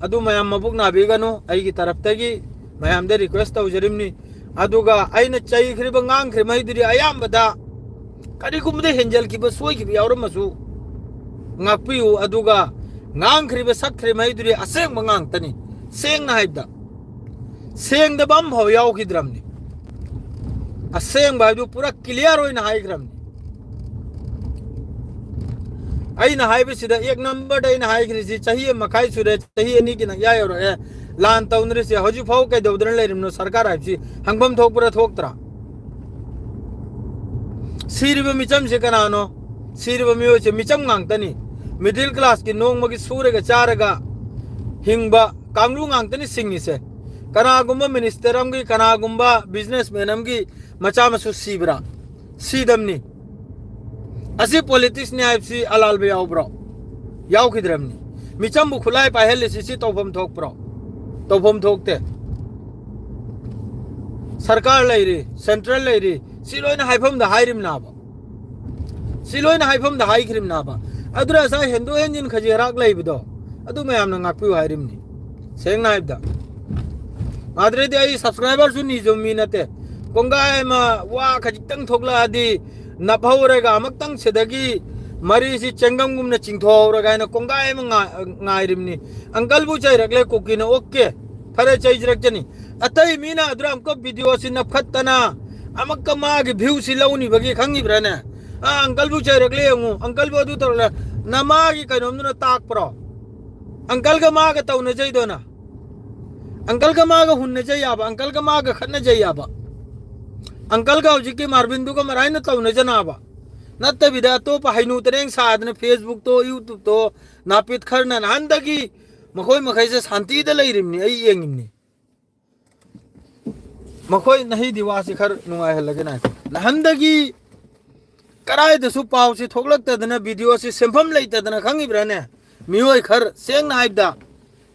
ꯑꯗꯨ ꯃꯌꯥꯝ ꯃꯕꯨꯛ ꯅꯥꯕꯤꯒꯅꯨ꯫ ꯑꯩꯒꯤ ꯇꯔꯞꯇꯒꯤ ꯃꯌꯥꯝꯗ ꯔꯤꯀ꯭ꯋꯦꯁ ꯇꯧꯖꯔꯤꯕꯅꯤ꯫ ꯑꯗꯨꯒ ꯑꯩꯅ ꯆꯩꯈ꯭ꯔꯤꯕ, ꯉꯥꯡꯈ꯭ꯔꯤꯕ ꯃꯩꯗꯨꯗꯤ ꯑꯌꯥꯝꯕꯗ ꯀꯔꯤꯒꯨꯝꯕꯗ ꯍꯦꯟꯖꯜꯈꯤꯕ, ꯁꯣꯏꯈꯤꯕ ꯌꯥꯎꯔꯝꯃꯁꯨ ꯉꯥꯛꯄꯤꯌꯨ꯫ ꯑꯗꯨꯒ ꯉꯥꯡꯈ꯭ꯔꯤꯕ, ꯁꯛꯈ꯭ꯔꯤꯕ ꯃꯩꯗꯨꯗꯤ ꯑꯁꯦꯡꯕ ꯉꯥꯛꯇꯅꯤ꯫ ꯁꯦꯡꯅ ꯍꯥꯏꯕꯗ, ꯁꯦꯡꯗꯕ ꯑꯃꯐꯥꯎ ꯌꯥꯎꯈꯤꯗ꯭ꯔꯕꯅꯤ꯫ ꯑꯁꯦꯡꯕ ꯍꯥꯏꯕꯗꯨ ꯄꯨꯔꯥ ꯀ꯭ꯂꯤꯌꯥꯔ ꯑꯣꯏꯅ ꯍꯥꯏꯈ꯭ꯔꯕꯅꯤ꯫ ꯑꯩꯅ ꯍꯥꯏꯕꯁꯤꯗ ꯑꯦꯛ ꯅꯝꯕꯔꯗ ꯑꯩꯅ ꯍꯥꯏꯈ꯭ꯔꯤꯁꯤ ꯆꯍꯤ ꯑꯃ ꯃꯈꯥꯏ ꯁꯨꯔꯦ, ꯆꯍꯤ ꯑꯅꯤꯒꯤ ꯅꯪꯌꯥ ꯌꯧꯔꯛꯑꯦ꯫ ꯂꯥꯟ ꯇꯧꯅꯔꯤꯁꯦ ꯍꯧꯖꯤꯛ ꯐꯥꯎ ꯀꯩꯗꯧꯗꯅ ꯂꯩꯔꯤꯕꯅꯣ? ꯁꯔꯀꯥꯔ ꯍꯥꯏꯕꯁꯤ ꯍꯪꯐꯝ ꯊꯣꯛꯄ꯭ꯔꯥ ꯊꯣꯛꯇ꯭ꯔꯥ? ꯁꯤꯔꯤꯕ ꯃꯤꯆꯝꯁꯦ ꯀꯅꯥꯅꯣ? ꯁꯤꯔꯤꯕ ꯃꯤꯑꯣꯏꯁꯦ ꯃꯤꯆꯝ ꯉꯥꯛꯇꯅꯤ꯫ ꯃꯤꯗꯜ ꯀ꯭ꯂꯥꯁꯀꯤ ꯅꯣꯡꯃꯒꯤ ꯁꯨꯔꯒ ꯆꯥꯔꯒ ꯍꯤꯡꯕ ꯀꯥꯡꯂꯨ ꯉꯥꯛꯇꯅꯤ ꯁꯤꯡꯉꯤꯁꯦ꯫ ꯀꯅꯥꯒꯨꯝꯕ ꯃꯤꯅꯤꯁꯇꯔ ꯑꯃꯒꯤ, ꯀꯅꯥꯒꯨꯝꯕ ꯕꯤꯖꯤꯅꯦꯁꯃꯦꯟ ꯑꯃꯒꯤ ꯃꯆꯥ ꯃꯁꯨ ꯁꯤꯕ꯭ꯔꯥ? ꯁꯤꯗꯝꯅꯤ꯫ ꯑꯁꯤ ꯄꯣꯂꯤꯇꯤꯛꯁꯅꯤ ꯍꯥꯏꯕꯁꯤ ꯑꯂꯥꯜꯕ ꯌꯥꯎꯕ꯭ꯔꯣ? ꯌꯥꯎꯈꯤꯗ꯭ꯔꯕꯅꯤ꯫ ꯃꯤꯆꯝꯕꯨ ꯈꯨꯠꯂꯥꯏ ꯄꯥꯏꯍꯜꯂꯤꯁꯤ ꯁꯤ ꯇꯧꯐꯝ ꯊꯣꯛꯄ꯭ꯔꯣ? ꯇꯧꯐꯝ ꯊꯣꯛꯇꯦ꯫ ꯁꯔꯀꯥꯔ ꯂꯩꯔꯤ, ꯁꯦꯟꯇ꯭ꯔꯦꯜ ꯂꯩꯔꯤ, ꯁꯤ ꯂꯣꯏꯅ ꯍꯥꯏꯐꯝꯗ ꯍꯥꯏꯔꯤꯝꯅꯥꯕ꯫ ꯁꯤ ꯂꯣꯏꯅ ꯍꯥꯏꯐꯝꯗ ꯍꯥꯏꯈ꯭ꯔꯤꯝꯅꯥꯕ꯫ ꯑꯗꯨꯅ ꯉꯁꯥꯏ ꯍꯦꯟꯗꯣꯛ ꯍꯦꯟꯖꯤꯟ ꯈꯖꯤꯛ ꯈꯔꯥꯛ ꯂꯩꯕꯗꯣ, ꯑꯗꯨ ꯃꯌꯥꯝꯅ ꯉꯥꯛꯄꯤꯌꯨ ꯍꯥꯏꯔꯤꯝꯅꯤ꯫ ꯁꯦꯡꯅ ꯍꯥꯏꯕꯗ꯫ ꯃꯥꯗ꯭ꯔꯦꯗꯤ ꯑꯩ subscriberꯁꯨ ꯅꯤꯖꯕ ꯃꯤ ꯅꯠꯇꯦ꯫ ꯀꯣꯡꯒꯥꯏ ꯑꯃ ꯋꯥ ꯈꯖꯤꯛꯇꯪ ꯊꯣꯛꯂꯛꯑꯗꯤ ꯅꯞꯍꯧꯔꯒ ꯑꯃꯨꯛꯇꯪ ꯁꯤꯗꯒꯤ ꯃꯔꯤꯁꯤ ꯆꯦꯡꯒꯝꯒꯨꯝꯅ ꯆꯤꯡꯊꯣꯛꯍꯧꯔꯒ ꯍꯥꯏꯅ ꯀꯣꯡꯒꯥꯏ ꯑꯃ ꯉꯥ-, ꯉꯥꯏꯔꯤꯝꯅꯤ꯫ ꯑꯪꯀꯜꯕꯨ ꯆꯩꯔꯛꯂꯦ ꯀꯨꯀꯤꯅ, okay꯫ ꯐꯔꯦ, ꯆꯩꯖꯔꯛꯆꯅꯤ꯫ ꯑꯇꯩ ꯃꯤꯅ ꯑꯗꯨꯗ ꯑꯃꯨꯛꯀ videoꯁꯤ ꯅꯞꯈꯠꯇꯅ ꯑꯃꯨꯛꯀ ꯃꯥꯒꯤ viewꯁꯤ ꯂꯧꯅꯤꯕꯒꯤ ꯈꯪꯉꯤꯕ꯭ꯔꯥꯅꯦ? ꯑ, ꯑꯪꯀꯜꯕꯨ ꯆꯩꯔꯛꯂꯦ ꯌꯦꯡꯉꯨ, ꯑꯪꯀꯜꯕꯨ ꯑꯗꯨ ꯇꯧꯔꯛꯂꯦ꯫ ꯅꯃꯥꯒꯤ ꯀꯩꯅꯣꯝꯗꯨꯅ ꯇꯥꯛꯄ꯭ꯔꯣ? ꯑꯪꯀꯜꯒ ꯃꯥꯒ ꯇꯧꯅꯖꯩꯗꯣꯅ? ꯑꯪꯀꯜꯒ ꯃꯥꯒ ꯍꯨꯟꯅꯖꯩ ꯌꯥꯕ, ꯑꯪꯀꯜꯒ ꯃꯥꯒ ꯈꯠꯅꯖꯩ ꯌꯥꯕ? ꯑꯪꯀꯜꯒ ꯍꯧꯖꯤꯛꯀꯤ ꯃꯥꯔꯕꯤꯟꯗꯨꯒ ꯃꯔꯥꯏꯅ ꯇꯧꯅꯖꯅꯕ? ꯅꯠꯇꯕꯤꯗ ꯑꯇꯣꯞꯄ ꯍꯩꯅꯨ ꯇꯔꯦꯡ ꯁꯥꯗꯅ Facebookꯇꯣ, YouTubeꯇꯣ, ꯅꯥꯄꯤꯠ ꯈꯔꯅ ꯅꯍꯥꯟꯗꯒꯤ ꯃꯈꯣꯏ ꯃꯈꯩꯁꯦ ꯁꯥꯟꯇꯤꯗ ꯂꯩꯔꯤꯕꯅꯤ, ꯑꯩ ꯌꯦꯡꯉꯤꯕꯅꯤ꯫ ꯃꯈꯣꯏ ꯅꯍꯤꯗꯤ ꯋꯥꯁꯤ ꯈꯔ ꯅꯨꯡꯉꯥꯏꯍꯜꯂꯒꯦ ꯅꯥꯏꯈꯣ꯫ ꯅꯍꯥꯟꯗꯒꯤ ꯀꯗꯥꯏꯗꯁꯨ ꯄꯥꯎꯁꯤ ꯊꯣꯛꯂꯛꯇꯗꯅ, videoꯁꯤ ꯁꯦꯝꯐꯝ ꯂꯩꯇꯗꯅ, ꯈꯪꯉꯤꯕ꯭ꯔꯥꯅꯦ? ꯃꯤꯑꯣꯏ ꯈꯔ, ꯁꯦꯡꯅ ꯍꯥꯏꯕꯗ,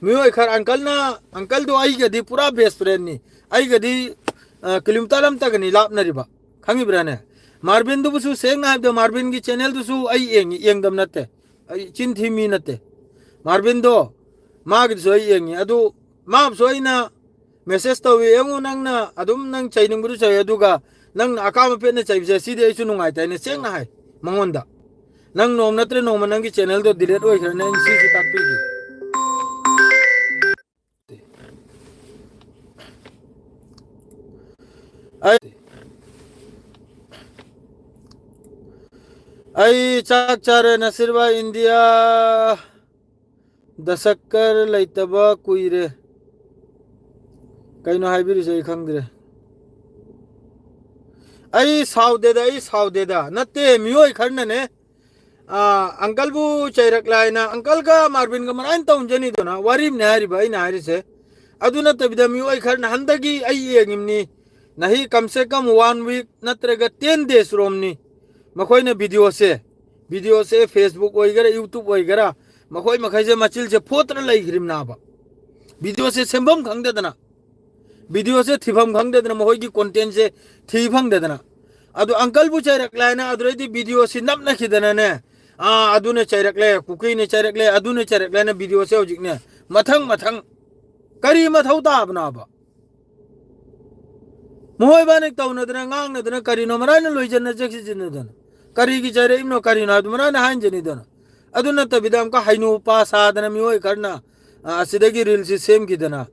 ꯃꯤꯑꯣꯏ ꯈꯔ, ꯑꯪꯀꯜꯅ, ꯑꯪꯀꯜꯗꯣ ꯑꯩꯒꯗꯤ ꯄꯨꯔꯥ best friendꯅꯤ꯫ ꯑꯩꯒꯗꯤ, ꯑ, kilometre ꯑꯃꯇꯒꯅꯤ ꯂꯥꯞꯅꯔꯤꯕ, ꯈꯪꯉꯤꯕ꯭ꯔꯥꯅꯦ? ꯃꯥꯔꯕꯤꯟꯗꯨꯕꯨꯁꯨ ꯁꯦꯡꯅ ꯍꯥꯏꯕꯗ, ꯃꯥꯔꯕꯤꯟꯒꯤ channelꯗꯨꯁꯨ ꯑꯩ ꯌꯦꯡꯉꯤ, ꯌꯦꯡꯗꯕ ꯅꯠꯇꯦ꯫ ꯑꯩ ꯆꯤꯟ ꯊꯤ ꯃꯤ ꯅꯠꯇꯦ꯫ ꯃꯥꯔꯕꯤꯟꯗꯣ, ꯃꯥꯒꯤꯗꯨꯁꯨ ꯑꯩ ꯌꯦꯡꯉꯤ꯫ ꯑꯗꯨ ꯃꯥꯕꯨꯁꯨ ꯑꯩꯅ message ꯇꯧꯏ, "ꯌꯦꯡꯉꯨ, ꯅꯪꯅ ꯑꯗꯨꯝ ꯅꯪ ꯆꯩꯅꯤꯡꯕꯗꯨ ꯆꯩ, ꯑꯗꯨꯒ ꯅꯪꯅ ꯑꯀꯥꯝ ꯑꯄꯦꯠꯅ ꯆꯩꯕꯁꯦ, ꯁꯤꯗꯤ ꯑꯩꯁꯨ ꯅꯨꯡꯉꯥꯏꯇꯦ" ꯍꯥꯏꯅ ꯁꯦꯡꯅ ꯍꯥꯏ ꯃꯉꯣꯟꯗ꯫ "ꯅꯪ ꯅꯣꯡꯃ ꯅꯠꯇ꯭ꯔ ꯅꯣꯡꯃ ꯅꯪꯒꯤ channelꯗꯣ delete ꯑꯣꯏꯈ꯭ꯔꯅꯤ, ꯑꯩꯅ ꯁꯤꯁꯨ ꯇꯥꯛꯄꯤꯒꯦ"꯫ ꯑꯩ, ꯑꯩ ꯆꯥꯛ ꯆꯥꯔꯦ, ꯅꯁꯤꯔꯕꯥ ꯏꯟꯗꯤꯌꯥ꯫ ꯗꯁꯛꯀꯔ ꯂꯩꯇꯕ ꯀꯨꯏꯔꯦ꯫ ꯀꯩꯅꯣ ꯍꯥꯏꯕꯤꯔꯤꯁꯦ ꯑꯩ ꯈꯪꯗ꯭ꯔꯦ꯫ ꯑꯩ ꯁꯥꯎꯗꯦꯗ, ꯑꯩ ꯁꯥꯎꯗꯦꯗ꯫ ꯅꯠꯇꯦ, ꯃꯤꯑꯣꯏ ꯈꯔꯅꯅꯦ, ꯑꯥ, ꯑꯪꯀꯜꯕꯨ ꯆꯩꯔꯛꯂꯦ ꯍꯥꯏꯅ, ꯑꯪꯀꯜꯒ ꯃꯥꯔꯕꯤꯟꯒ ꯃꯔꯥꯏꯅ ꯇꯧꯅꯖꯅꯤꯗꯅ, ꯋꯥꯔꯤꯝꯅꯦ ꯍꯥꯏꯔꯤꯕ ꯑꯩꯅ ꯍꯥꯏꯔꯤꯁꯦ꯫ ꯑꯗꯨ ꯅꯠꯇꯕꯤꯗ ꯃꯤꯑꯣꯏ ꯈꯔꯅ ꯍꯟꯗꯒꯤ ꯑꯩ ꯌꯦꯡꯉꯤꯝꯅꯤ, ꯅꯍꯤ ꯀꯝ ꯁꯦ ꯀꯝ one week ꯅꯠꯇ꯭ꯔꯒ ten days ꯔꯣꯝꯅꯤ꯫ ꯃꯈꯣꯏꯅ videoꯁꯦ, videoꯁꯦ Facebook ꯑꯣꯏꯒꯦꯔꯥ, YouTube ꯑꯣꯏꯒꯦꯔꯥ, ꯃꯈꯣꯏ ꯃꯈꯩꯁꯦ ꯃꯆꯤꯜꯁꯦ ꯐꯣꯠꯇꯅ ꯂꯩꯈ꯭ꯔꯤꯝꯅꯥꯕ꯫ Videoꯁꯦ ꯁꯦꯝꯐꯝ ꯈꯪꯗꯗꯅ, videoꯁꯦ ꯊꯤꯐꯝ ꯈꯪꯗꯗꯅ, ꯃꯈꯣꯏꯒꯤ contentꯁꯦ ꯊꯤ ꯐꯪꯗꯗꯅ, ꯑꯗꯨ ꯑꯪꯀꯜꯕꯨ ꯆꯩꯔꯛꯂꯦ ꯍꯥꯏꯅ ꯑꯗꯨꯗꯩꯗꯤ ꯚꯤꯗꯤꯑꯣꯁꯤ ꯅꯝꯅꯈꯤꯗꯅꯅꯦ, ꯑꯥ, ꯑꯗꯨꯅ ꯆꯩꯔꯛꯂꯦ, ꯀꯨꯀꯤꯅ ꯆꯩꯔꯛꯂꯦ, ꯑꯗꯨꯅ ꯆꯩꯔꯛꯂꯦꯅ ꯚꯤꯗꯤꯑꯣꯁꯦ ꯍꯧꯖꯤꯛꯅꯦ ꯃꯊꯪ ꯃꯊꯪ ꯀꯔꯤ ꯃꯊꯧ ꯇꯥꯕꯅꯣꯕ? ꯃꯈꯣꯏꯕꯥꯅꯤ ꯇꯧꯅꯗꯅ ꯉꯥꯡꯅꯗꯅ ꯀꯔꯤꯅꯣ ꯃꯔꯥꯏꯅ ꯂꯣꯏꯖꯟꯅ ꯆꯠꯈꯤꯁꯤꯟꯅꯗꯅ? ꯀꯔꯤꯒꯤ ꯆꯩꯔꯛꯏꯕꯅꯣ ꯀꯔꯤꯅꯣ ꯍꯥꯏꯕꯗꯨ ꯃꯔꯥꯏꯅ ꯍꯥꯏꯖꯅꯤꯗꯅ? ꯑꯗꯨ ꯅꯠꯇꯕꯤꯗ ꯑꯃꯨꯛꯀ ꯍꯩꯅꯨ ꯄꯥ ꯁꯥꯗꯅ ꯃꯤꯑꯣꯏ ꯈꯔꯅ, ꯑ, ꯑꯁꯤꯗꯒꯤ ꯔꯤꯜꯁꯤ ꯁꯦꯝꯈꯤꯗꯅ꯫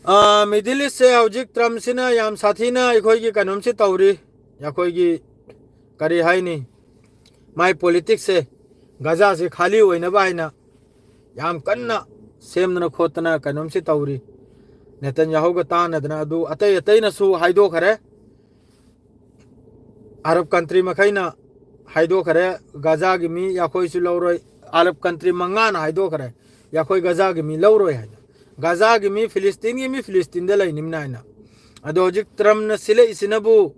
ꯑ, ꯃꯤꯗꯜ ꯏꯁꯁꯦ ꯍꯧꯖꯤꯛ ꯇ꯭ꯔꯝꯁꯤꯅ ꯌꯥꯝ ꯁꯥꯊꯤꯅ ꯑꯩꯈꯣꯏꯒꯤ ꯀꯩꯅꯣꯝꯁꯤ ꯇꯧꯔꯤ꯫ ꯑꯩꯈꯣꯏꯒꯤ ꯀꯔꯤ ꯍꯥꯏꯅꯤ, ꯃꯥꯏ ꯄꯣꯂꯤꯇꯤꯛꯁꯁꯦ ꯒꯖꯥꯁꯦ ꯈꯥꯂꯤ ꯑꯣꯏꯅꯕ ꯍꯥꯏꯅ ꯌꯥꯝ ꯀꯟꯅ ꯁꯦꯝꯗꯅ ꯈꯣꯠꯇꯅ ꯀꯩꯅꯣꯝꯁꯤ ꯇꯧꯔꯤ꯫ ꯅꯦꯇꯟꯌꯥꯍꯨꯒ ꯇꯥꯟꯅꯗꯅ ꯑꯗꯨ ꯑꯇꯩ ꯑꯇꯩꯅꯁꯨ ꯍꯥꯏꯗꯣꯛꯈ꯭ꯔꯦ꯫ ꯑꯔꯕ ꯀꯟꯇ꯭ꯔꯤ ꯃꯈꯩꯅ ꯍꯥꯏꯗꯣꯛꯈ꯭ꯔꯦ, ꯒꯖꯥꯒꯤ ꯃꯤ ꯑꯩꯈꯣꯏꯁꯨ ꯂꯧꯔꯣꯏ꯫ ꯑꯔꯕ ꯀꯟꯇ꯭ꯔꯤ ꯃꯉꯥꯅ ꯍꯥꯏꯗꯣꯛꯈ꯭ꯔꯦ, ꯑꯩꯈꯣꯏ ꯒꯖꯥꯒꯤ ꯃꯤ ꯂꯧꯔꯣꯏ ꯍꯥꯏꯅ꯫ ꯒꯖꯥꯒꯤ ꯃꯤ ꯐꯤꯂꯤꯁꯇꯤꯟꯒꯤ ꯃꯤ ꯐꯤꯂꯤꯁꯇꯤꯟꯗ ꯂꯩꯅꯤꯡꯅ ꯍꯥꯏꯅ꯫ ꯑꯗꯣ ꯍꯧꯖꯤꯛ ꯇ꯭ꯔꯝꯅ ꯁꯤꯜꯂꯛꯏꯁꯤꯅꯕꯨ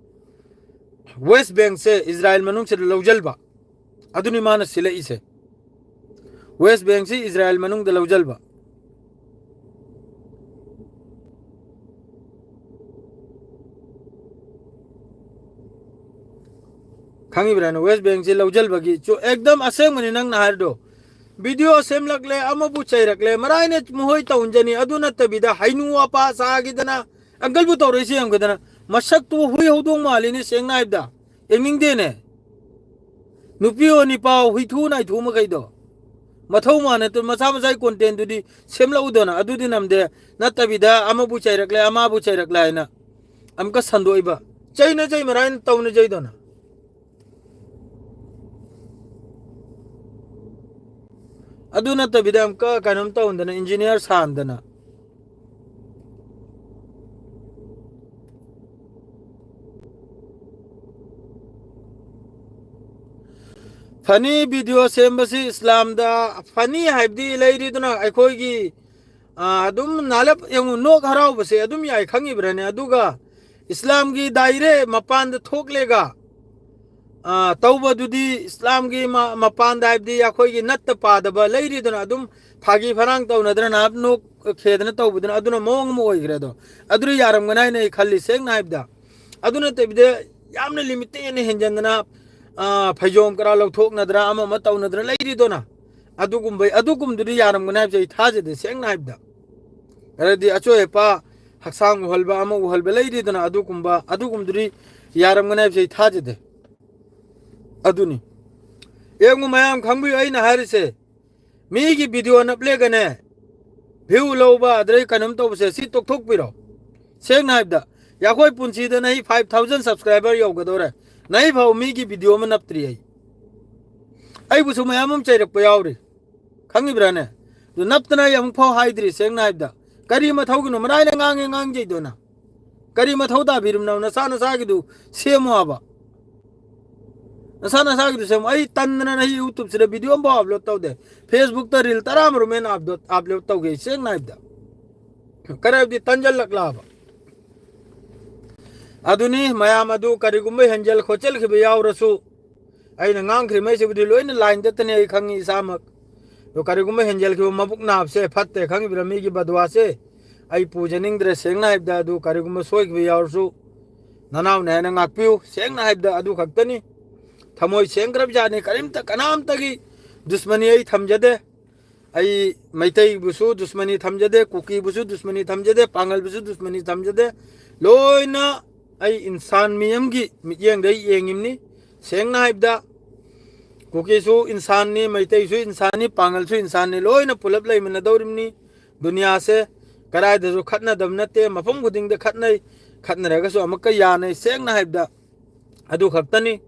ꯋꯦꯁ ꯕꯦꯡꯁꯦ ꯏꯖꯔꯥꯌꯦꯜ ꯃꯅꯨꯡꯁꯤꯗ ꯂꯧꯁꯤꯟꯕ, ꯑꯗꯨꯅꯤ ꯃꯥꯅ ꯁꯤꯜꯂꯛꯏꯁꯦ꯫ ꯋꯦꯁ ꯕꯦꯡꯁꯤ ꯏꯖꯔꯥꯌꯦꯜ ꯃꯅꯨꯡꯗ ꯂꯧꯁꯤꯟꯕ꯫ ꯈꯪꯉꯤꯕ꯭ꯔꯥꯅ? ꯋꯦꯁ ꯕꯦꯡꯁꯤ ꯂꯧꯁꯤꯟꯕꯒꯤ ꯆꯨ-, ꯑꯦꯛꯗꯝ ꯑꯁꯦꯡꯕꯅꯤ ꯅꯪꯅ ꯍꯥꯏꯔꯤꯗꯣ꯫ ꯚꯤꯗꯤꯑꯣ ꯁꯦꯝꯂꯛꯂꯦ, ꯑꯃꯕꯨ ꯆꯩꯔꯛꯂꯦ, ꯃꯔꯥꯏꯅ ꯃꯈꯣꯏ ꯇꯧꯅꯖꯅꯤ꯫ ꯑꯗꯨ ꯅꯠꯇꯕꯤꯗ ꯍꯩꯅꯨ ꯑꯄꯥ ꯆꯥꯈꯤꯗꯅ ꯑꯪꯀꯜꯕꯨ ꯇꯧꯔꯛꯏꯁꯤ ꯌꯦꯡꯉꯨꯗꯅ꯫ ꯃꯁꯛꯇꯨ ꯍꯨꯏ ꯍꯧꯗꯣꯡ ꯃꯥꯜꯂꯤꯅꯦ, ꯁꯦꯡꯅ ꯍꯥꯏꯕꯗ꯫ ꯌꯦꯡꯅꯤꯡꯗꯦꯅꯦ꯫ ꯅꯨꯄꯤ ꯑꯣ ꯅꯤꯄꯥ ꯑꯣ ꯍꯨꯏꯊꯨ ꯅꯥꯏꯊꯨ ꯃꯈꯩꯗꯣ꯫ ꯃꯊꯧ ꯃꯥꯟꯅ ꯇꯨ-, ꯃꯁꯥ ꯃꯁꯥꯒꯤ ꯀꯣꯟꯇꯦꯟꯗꯨꯗꯤ ꯁꯦꯝꯂꯛꯎꯗꯅ꯫ ꯑꯗꯨꯗꯤ ꯅꯝꯗꯦ꯫ ꯅꯠꯇꯕꯤꯗ ꯑꯃꯕꯨ ꯆꯩꯔꯛꯂꯦ, ꯑꯃꯕꯨ ꯆꯩꯔꯛꯂꯦ ꯍꯥꯏꯅ ꯑꯃꯨꯛꯀ ꯁꯟꯗꯣꯛꯏꯕ꯫ ꯆꯩꯅ ꯆꯩ ꯃꯔꯥꯏꯅ ꯇꯧꯅ ꯆꯩꯗꯅ꯫ ꯑꯗꯨ ꯅꯠꯇꯕꯤꯗ ꯑꯃꯨꯛꯀ ꯀꯩꯅꯣꯝ ꯇꯧꯍꯟꯗꯅ, ꯏꯟꯖꯤꯅꯤꯌꯥꯔ ꯁꯥꯍꯟꯗꯅ꯫ ꯐꯅꯤ ꯚꯤꯗꯤꯑꯣ ꯁꯦꯝꯕꯁꯤ ꯏꯁꯂꯥꯝꯗ ꯐꯅꯤ ꯍꯥꯏꯕꯗꯤ ꯂꯩꯔꯤꯗꯨꯅ ꯑꯩꯈꯣꯏꯒꯤ, ꯑ, ꯑꯗꯨꯝ ꯅꯥꯂꯞ ꯌꯦꯡꯉꯨ, ꯅꯣꯛ ꯍꯔꯥꯎꯕꯁꯦ ꯑꯗꯨꯝ ꯌꯥꯏ ꯈꯪꯉꯤꯕ꯭ꯔꯅꯦ? ꯑꯗꯨꯒ ꯏꯁꯂꯥꯝꯒꯤ ꯗꯥꯏꯔꯦ ꯃꯄꯥꯟꯗ ꯊꯣꯛꯂꯦꯒ, ꯑ, ꯇꯧꯕꯗꯨꯗꯤ ꯏꯁꯂꯥꯝꯒꯤ ꯃ-, ꯃꯄꯥꯟꯗ ꯍꯥꯏꯕꯗꯤ ꯑꯩꯈꯣꯏꯒꯤ ꯅꯠꯇ ꯄꯥꯗꯕ ꯂꯩꯔꯤꯗꯅ ꯑꯗꯨꯝ ꯐꯥꯒꯤ ꯐꯔꯥꯡ ꯇꯧꯅꯗꯅ ꯅꯥꯂꯞ ꯅꯣꯛ ꯈꯦꯗꯅ ꯇꯧꯕꯗꯨꯅ ꯑꯗꯨꯅ ꯃꯑꯣꯡ ꯑꯃ ꯑꯣꯏꯈ꯭ꯔꯦ꯫ ꯑꯗꯣ ꯑꯗꯨꯗ ꯌꯥꯔꯝꯒꯅꯤ ꯍꯥꯏꯅ ꯑꯩ ꯈꯜꯂꯤ, ꯁꯦꯡꯅ ꯍꯥꯏꯕꯗ꯫ ꯑꯗꯨ ꯅꯠꯇꯕꯤꯗ ꯌꯥꯝꯅ ꯂꯤꯃꯤꯇꯦꯠꯅ ꯍꯦꯟꯖꯟꯗꯅ, ꯑ, ꯐꯩꯖꯣꯝ ꯀꯔꯥ ꯂꯧꯊꯣꯛꯅꯗꯅ, ꯑꯃ ꯑꯃ ꯇꯧꯅꯗꯅ ꯂꯩꯔꯤꯗꯣꯅ, ꯑꯗꯨꯒꯨꯝꯕ, ꯑꯗꯨꯒꯨꯝꯗꯨꯗꯤ ꯌꯥꯔꯝꯒꯅꯤ ꯍꯥꯏꯕꯁꯦ ꯑꯩ ꯊꯥꯖꯗꯦ, ꯁꯦꯡꯅ ꯍꯥꯏꯕꯗ꯫ ꯈꯔꯗꯤ ꯑꯆꯣꯏ ꯑꯄꯥ, ꯍꯛꯆꯥꯡ ꯎꯍꯜꯕ, ꯑꯃ ꯎꯍꯜꯕ ꯂꯩꯔꯤꯗꯅ, ꯑꯗꯨꯒꯨꯝꯕ, ꯑꯗꯨꯒꯨꯝꯕꯗꯨꯗꯤ ꯌꯥꯔꯝꯒꯅꯤ ꯍꯥꯏꯕꯁꯦ ꯑꯩ ꯊꯥꯖꯗꯦ꯫ ꯑꯗꯨꯅꯤ꯫ ꯌꯦꯡꯉꯨ ꯃꯌꯥꯝ, ꯈꯪꯕꯤꯌꯨ ꯑꯩꯅ ꯍꯥꯏꯔꯤꯁꯦ꯫ ꯃꯤꯒꯤ ꯚꯤꯗꯤꯑꯣ ꯅꯞꯂꯦꯒꯅꯦ, ꯚ꯭ꯌꯨ ꯂꯧꯕ, ꯑꯗꯩ ꯀꯩꯅꯣꯝ ꯇꯧꯕꯁꯦ, ꯁꯤ ꯇꯣꯛꯊꯣꯛꯄꯤꯔꯣ꯫ ꯁꯦꯡꯅ ꯍꯥꯏꯕꯗ, ꯑꯩꯈꯣꯏ ꯄꯨꯟꯁꯤꯗ ꯅꯍꯤ five thousand subscriber ꯌꯧꯒꯗꯧꯔꯦ, ꯅꯍꯤ ꯐꯥꯎ ꯃꯤꯒꯤ ꯚꯤꯗꯤꯑꯣ ꯑꯃ ꯅꯞꯇ꯭ꯔꯤ ꯑꯩ꯫ ꯑꯩꯕꯨꯁꯨ ꯃꯌꯥꯝ ꯑꯃ ꯆꯩꯔꯛꯄ ꯌꯥꯎꯔꯤ, ꯈꯪꯉꯤꯕ꯭ꯔꯥꯅꯦ? ꯑꯗꯨ ꯅꯞꯇꯅ ꯑꯩ ꯑꯃꯨꯛ ꯐꯥꯎ ꯍꯥꯏꯗ꯭ꯔꯤ, ꯁꯦꯡꯅ ꯍꯥꯏꯕꯗ꯫ ꯀꯔꯤ ꯃꯊꯧꯒꯤꯅꯣ ꯃꯔꯥꯏꯅ ꯉꯥꯡꯉꯦ ꯉꯥꯡꯖꯩꯗꯣꯅ? ꯀꯔꯤ ꯃꯊꯧ ꯇꯥꯕꯤꯔꯝꯅꯣ? ꯅꯁꯥ ꯅꯁꯥꯒꯤꯗꯨ ꯁꯦꯝꯃꯣ ꯍꯥꯏꯕ꯫ ꯅꯁꯥ ꯅꯁꯥꯒꯤꯗꯨ ꯁꯦꯝꯃꯣ꯫ ꯑꯩ ꯇꯟꯗꯅ ꯑꯩ YouTubeꯁꯤꯗ ꯚꯤꯗꯤꯑꯣ ꯑꯃꯐꯥꯎ upload ꯇꯧꯗꯦ꯫ Facebookꯇ reel ꯇꯔꯥꯃꯔꯨꯝ ꯍꯦꯟꯅ upload, upload ꯇꯧꯒꯦ, ꯁꯦꯡꯅ ꯍꯥꯏꯕꯗ꯫ ꯀꯔꯤ ꯍꯥꯏꯕꯗꯤ ꯇꯟꯖꯜꯂꯛꯂꯕ? ꯑꯗꯨꯅꯤ, ꯃꯌꯥꯝ ꯑꯗꯨ ꯀꯔꯤꯒꯨꯝꯕ ꯍꯦꯟꯖꯜ ꯈꯣꯠꯆꯜꯈꯤꯕ ꯌꯥꯎꯔꯁꯨ, ꯑꯩꯅ ꯉꯥꯡꯈ꯭ꯔꯤꯉꯩꯁꯤꯕꯨꯗꯤ ꯂꯣꯏꯅ line ꯗꯠꯇꯅꯤ ꯑꯩ ꯈꯪꯉꯤ ꯏꯁꯥꯃꯛ꯫ ꯑꯗꯣ ꯀꯔꯤꯒꯨꯝꯕ ꯍꯦꯟꯖꯜꯈꯤꯕ ꯃꯕꯨꯛ ꯅꯥꯕꯁꯦ ꯐꯠꯇꯦ, ꯈꯪꯉꯤꯕ꯭ꯔꯥ? ꯃꯤꯒꯤ ꯕꯗꯋꯥꯁꯦ ꯑꯩ ꯄꯨꯖꯅꯤꯡꯗ꯭ꯔꯦ, ꯁꯦꯡꯅ ꯍꯥꯏꯕꯗ꯫ ꯑꯗꯨ ꯀꯔꯤꯒꯨꯝꯕ ꯁꯣꯏꯈꯤꯕ ꯌꯥꯎꯔꯁꯨ, ꯅꯅꯥꯎꯅ ꯍꯦꯟꯅ ꯉꯥꯛꯄꯤꯌꯨ, ꯁꯦꯡꯅ ꯍꯥꯏꯕꯗ꯫ ꯑꯗꯨ ꯈꯛꯇꯅꯤ꯫ ꯊꯃꯣꯏ ꯁꯦꯡꯈ꯭ꯔꯕ ꯖꯥꯠꯅꯤ, ꯀꯔꯤꯝꯇ, ꯀꯅꯥꯝꯇꯒꯤ ꯗꯨꯁꯃꯅꯤ ꯑꯩ ꯊꯝꯖꯗꯦ꯫ ꯑꯩ ꯃꯩꯇꯩꯕꯨꯁꯨ ꯗꯨꯁꯃꯅꯤ ꯊꯝꯖꯗꯦ, ꯀꯨꯀꯤꯕꯨꯁꯨ ꯗꯨꯁꯃꯅꯤ ꯊꯝꯖꯗꯦ, ꯄꯥꯡꯒꯜꯕꯨꯁꯨ ꯗꯨꯁꯃꯅꯤ ꯊꯝꯖꯗꯦ꯫ ꯂꯣꯏꯅ ꯑꯩ ꯏꯟꯁꯥꯟ ꯃꯤ ꯑꯃꯒꯤ ꯃꯤꯠꯌꯦꯡꯗ ꯑꯩ ꯌꯦꯡꯉꯤꯕꯅꯤ꯫ ꯁꯦꯡꯅ ꯍꯥꯏꯕꯗ, ꯀꯨꯀꯤꯁꯨ ꯏꯟꯁꯥꯟꯅꯤ, ꯃꯩꯇꯩꯁꯨ ꯏꯟꯁꯥꯟꯅꯤ, ꯄꯥꯡꯒꯜꯁꯨ ꯏꯟꯁꯥꯟꯅꯤ, ꯂꯣꯏꯅ ꯄꯨꯂꯞ ꯂꯩꯃꯤꯟꯅꯗꯧꯔꯤꯕꯅꯤ꯫ ꯗꯨꯅꯤꯌꯥꯁꯦ ꯀꯗꯥꯏꯗꯁꯨ ꯈꯠꯅꯗꯕ ꯅꯠꯇꯦ, ꯃꯐꯝ ꯈꯨꯗꯤꯡꯗ ꯈꯠꯅꯩ꯫ ꯈꯠꯅꯔꯒꯁꯨ ꯑꯃꯨꯛꯀ ꯌꯥꯅꯩ, ꯁꯦꯡꯅ ꯍꯥꯏꯕꯗ꯫ ꯑꯗꯨ ꯈꯛꯇꯅꯤ꯫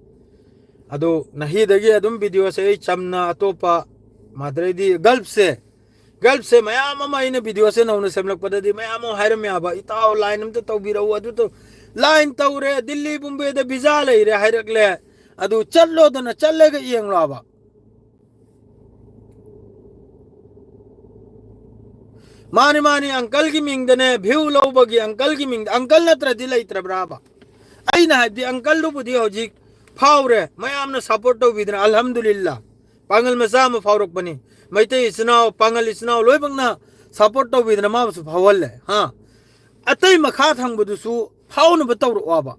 ꯑꯗꯨ ꯅꯍꯤꯗꯒꯤ ꯑꯗꯨꯝ ꯚꯤꯗꯤꯑꯣꯁꯦ ꯑꯩ ꯆꯝꯅ ꯑꯇꯣꯞꯄ, ꯃꯗꯩꯗꯤ ꯒꯜꯐꯁꯦ, ꯒꯜꯐꯁꯦ ꯃꯌꯥꯝ ꯑꯃ ꯑꯩꯅ ꯚꯤꯗꯤꯑꯣꯁꯦ ꯅꯧꯅ ꯁꯦꯝꯂꯛꯄꯗꯗꯤ ꯃꯌꯥꯝ ꯑꯃ ꯍꯥꯏꯔꯝꯃꯦ ꯍꯥꯏꯕ, "ꯏꯇꯥꯎ, line ꯑꯝꯇ ꯇꯧꯕꯤꯔꯛꯎ, ꯑꯗꯨ ꯇꯧ-, line ꯇꯧꯔꯦ, ꯗꯤꯜꯂꯤ ꯕꯨꯝꯕꯦꯗ visa ꯂꯩꯔꯦ ꯍꯥꯏꯔꯛꯂꯦ, ꯑꯗꯨ ꯆꯠꯂꯣꯗꯅ ꯆꯠꯂꯒ ꯌꯦꯡꯂꯣꯕ"꯫ ꯃꯥꯅꯤ, ꯃꯥꯅꯤ, uncleꯒꯤ ꯃꯤꯡꯗꯅꯦ, view ꯂꯧꯕꯒꯤ uncleꯒꯤ ꯃꯤꯡꯗ, uncle ꯅꯠꯇ꯭ꯔꯗꯤ ꯂꯩꯇ꯭ꯔꯕ꯭ꯔꯥꯕ? ꯑꯩꯅ ꯍꯥꯏꯕꯗꯤ uncleꯗꯨꯕꯨꯗꯤ ꯍꯧꯖꯤꯛ ꯐꯥꯎꯔꯦ, ꯃꯌꯥꯝꯅ support ꯇꯧꯕꯤꯗꯅ, ꯑꯜꯍꯝꯗꯨꯂꯤꯜꯂꯥ꯫ ꯄꯥꯡꯒꯜ ꯃꯆꯥ ꯑꯃ ꯐꯥꯎꯔꯛꯄꯅꯤ꯫ ꯃꯩꯇꯩ ꯏꯆꯤꯟ ꯏꯅꯥꯎ, ꯄꯥꯡꯒꯜ ꯏꯆꯤꯟ ꯏꯅꯥꯎ ꯂꯣꯏꯅꯃꯛꯅ ꯁꯄꯣꯔꯠ ꯇꯧꯕꯤꯗꯅ ꯃꯥꯕꯨꯁꯨ ꯐꯥꯎꯍꯜꯂꯦ꯫ ꯍꯥ, ꯑꯇꯩ ꯃꯈꯥ ꯊꯪꯕꯗꯨꯁꯨ ꯐꯥꯎꯅꯕ ꯇꯧꯔꯛꯑꯣꯕ꯫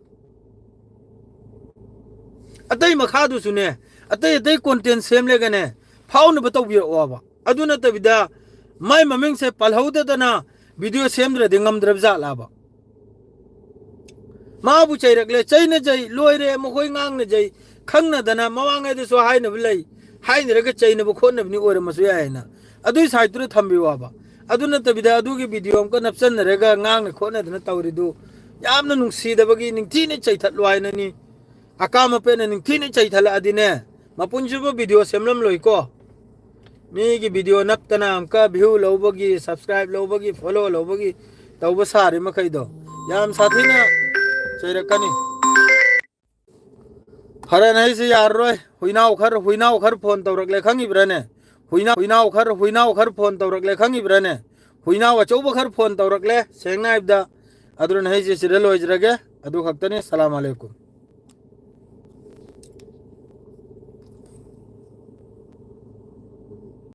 ꯑꯇꯩ ꯃꯈꯥꯗꯨꯁꯨꯅꯦ, ꯑꯇꯩ ꯑꯇꯩ ꯀꯣꯟꯇꯦꯟ ꯁꯦꯝꯂꯒꯅꯦ, ꯐꯥꯎꯅꯕ ꯇꯧꯕꯤꯔꯛꯑꯣꯕ꯫ ꯑꯗꯨ ꯅꯠꯇꯕꯤꯗ ꯃꯥꯏ ꯃꯃꯤꯡꯁꯦ ꯄꯜꯍꯧꯗꯗꯅ ꯚꯤꯗꯤꯑꯣ ꯁꯦꯝꯗ꯭ꯔꯗꯤ ꯉꯝꯗ꯭ꯔꯕ ꯖꯥꯠꯂꯕ? ꯃꯥꯕꯨ ꯆꯩꯔꯛꯂꯦ, ꯆꯩꯅꯖꯩ, ꯂꯣꯏꯔꯦ, ꯃꯈꯣꯏ ꯉꯥꯡꯅꯖꯩ, ꯈꯪꯅꯗꯅ ꯃꯃꯥꯡꯉꯩꯗꯁꯨ ꯍꯥꯏꯅꯕ ꯂꯩ, ꯍꯥꯏꯅꯔꯒ ꯆꯩꯅꯕ ꯈꯣꯠꯅꯕꯅꯤ ꯑꯣꯏꯔꯝꯃꯁꯨ ꯌꯥꯏ ꯍꯥꯏꯅ ꯑꯗꯨꯏ ꯁꯥꯏꯠꯇꯨꯗ ꯊꯝꯕꯤꯌꯣꯕ꯫ ꯑꯗꯨ ꯅꯠꯇꯕꯤꯗ ꯑꯗꯨꯒꯤ ꯚꯤꯗꯤꯑꯣ ꯑꯃꯨꯛꯀ ꯅꯞꯆꯟꯅꯔꯒ ꯉꯥꯡꯅ ꯈꯣꯠꯅꯗꯅ ꯇꯧꯔꯤꯗꯨ ꯌꯥꯝꯅ ꯅꯨꯡꯁꯤꯗꯕꯒꯤ ꯅꯤꯡꯊꯤꯅ ꯆꯩꯊꯠꯂꯨ ꯍꯥꯏꯅꯅꯤ꯫ ꯑꯀꯥꯝ ꯑꯄꯦꯠꯅ ꯅꯤꯡꯊꯤꯅ ꯆꯩꯊꯠꯂꯛꯑꯗꯤꯅꯦ, ꯃꯄꯨꯟꯁꯤꯕꯨ ꯚꯤꯗꯤꯑꯣ ꯁꯦꯝꯂꯝꯂꯣꯏꯀꯣ꯫ ꯃꯤꯒꯤ ꯚꯤꯗꯤꯑꯣ ꯅꯞꯇꯅ ꯑꯃꯨꯛꯀ ꯚ꯭ꯌꯨ ꯂꯧꯕꯒꯤ, ꯁꯕꯁꯀ꯭ꯔꯥꯏꯕ ꯂꯧꯕꯒꯤ, ꯐꯣꯂꯣ ꯂꯧꯕꯒꯤ ꯇꯧꯕ ꯁꯥꯔꯤ ꯃꯈꯩꯗꯣ ꯌꯥꯝ ꯁꯥꯊꯤꯅ ꯆꯩꯔꯛꯀꯅꯤ꯫ ꯐꯔꯦꯅꯦ, ꯑꯩꯁꯦ ꯌꯥꯔꯔꯣꯏ꯫ ꯍꯨꯏꯅꯥꯎ ꯈꯔ, ꯍꯨꯏꯅꯥꯎ ꯈꯔ ꯐꯣꯟ ꯇꯧꯔꯛꯂꯦ ꯈꯪꯉꯤꯕ꯭ꯔꯥꯅꯦ? ꯍꯨꯏꯅꯥꯎ, ꯍꯨꯏꯅꯥꯎ ꯈꯔ, ꯍꯨꯏꯅꯥꯎ ꯈꯔ ꯐꯣꯟ ꯇꯧꯔꯛꯂꯦ ꯈꯪꯉꯤꯕ꯭ꯔꯥꯅꯦ? ꯍꯨꯏꯅꯥꯎ ꯑꯆꯧꯕ ꯈꯔ ꯐꯣꯟ ꯇꯧꯔꯛꯂꯦ, ꯁꯦꯡꯅ ꯍꯥꯏꯕꯗ꯫ ꯑꯗꯨꯅ ꯑꯩꯁꯦ ꯁꯤꯗ ꯂꯣꯏꯖꯔꯒꯦ꯫ ꯑꯗꯨ ꯈꯛꯇꯅꯤ꯫ ꯁꯂꯥꯝ ꯑꯂꯩꯀꯨꯝ꯫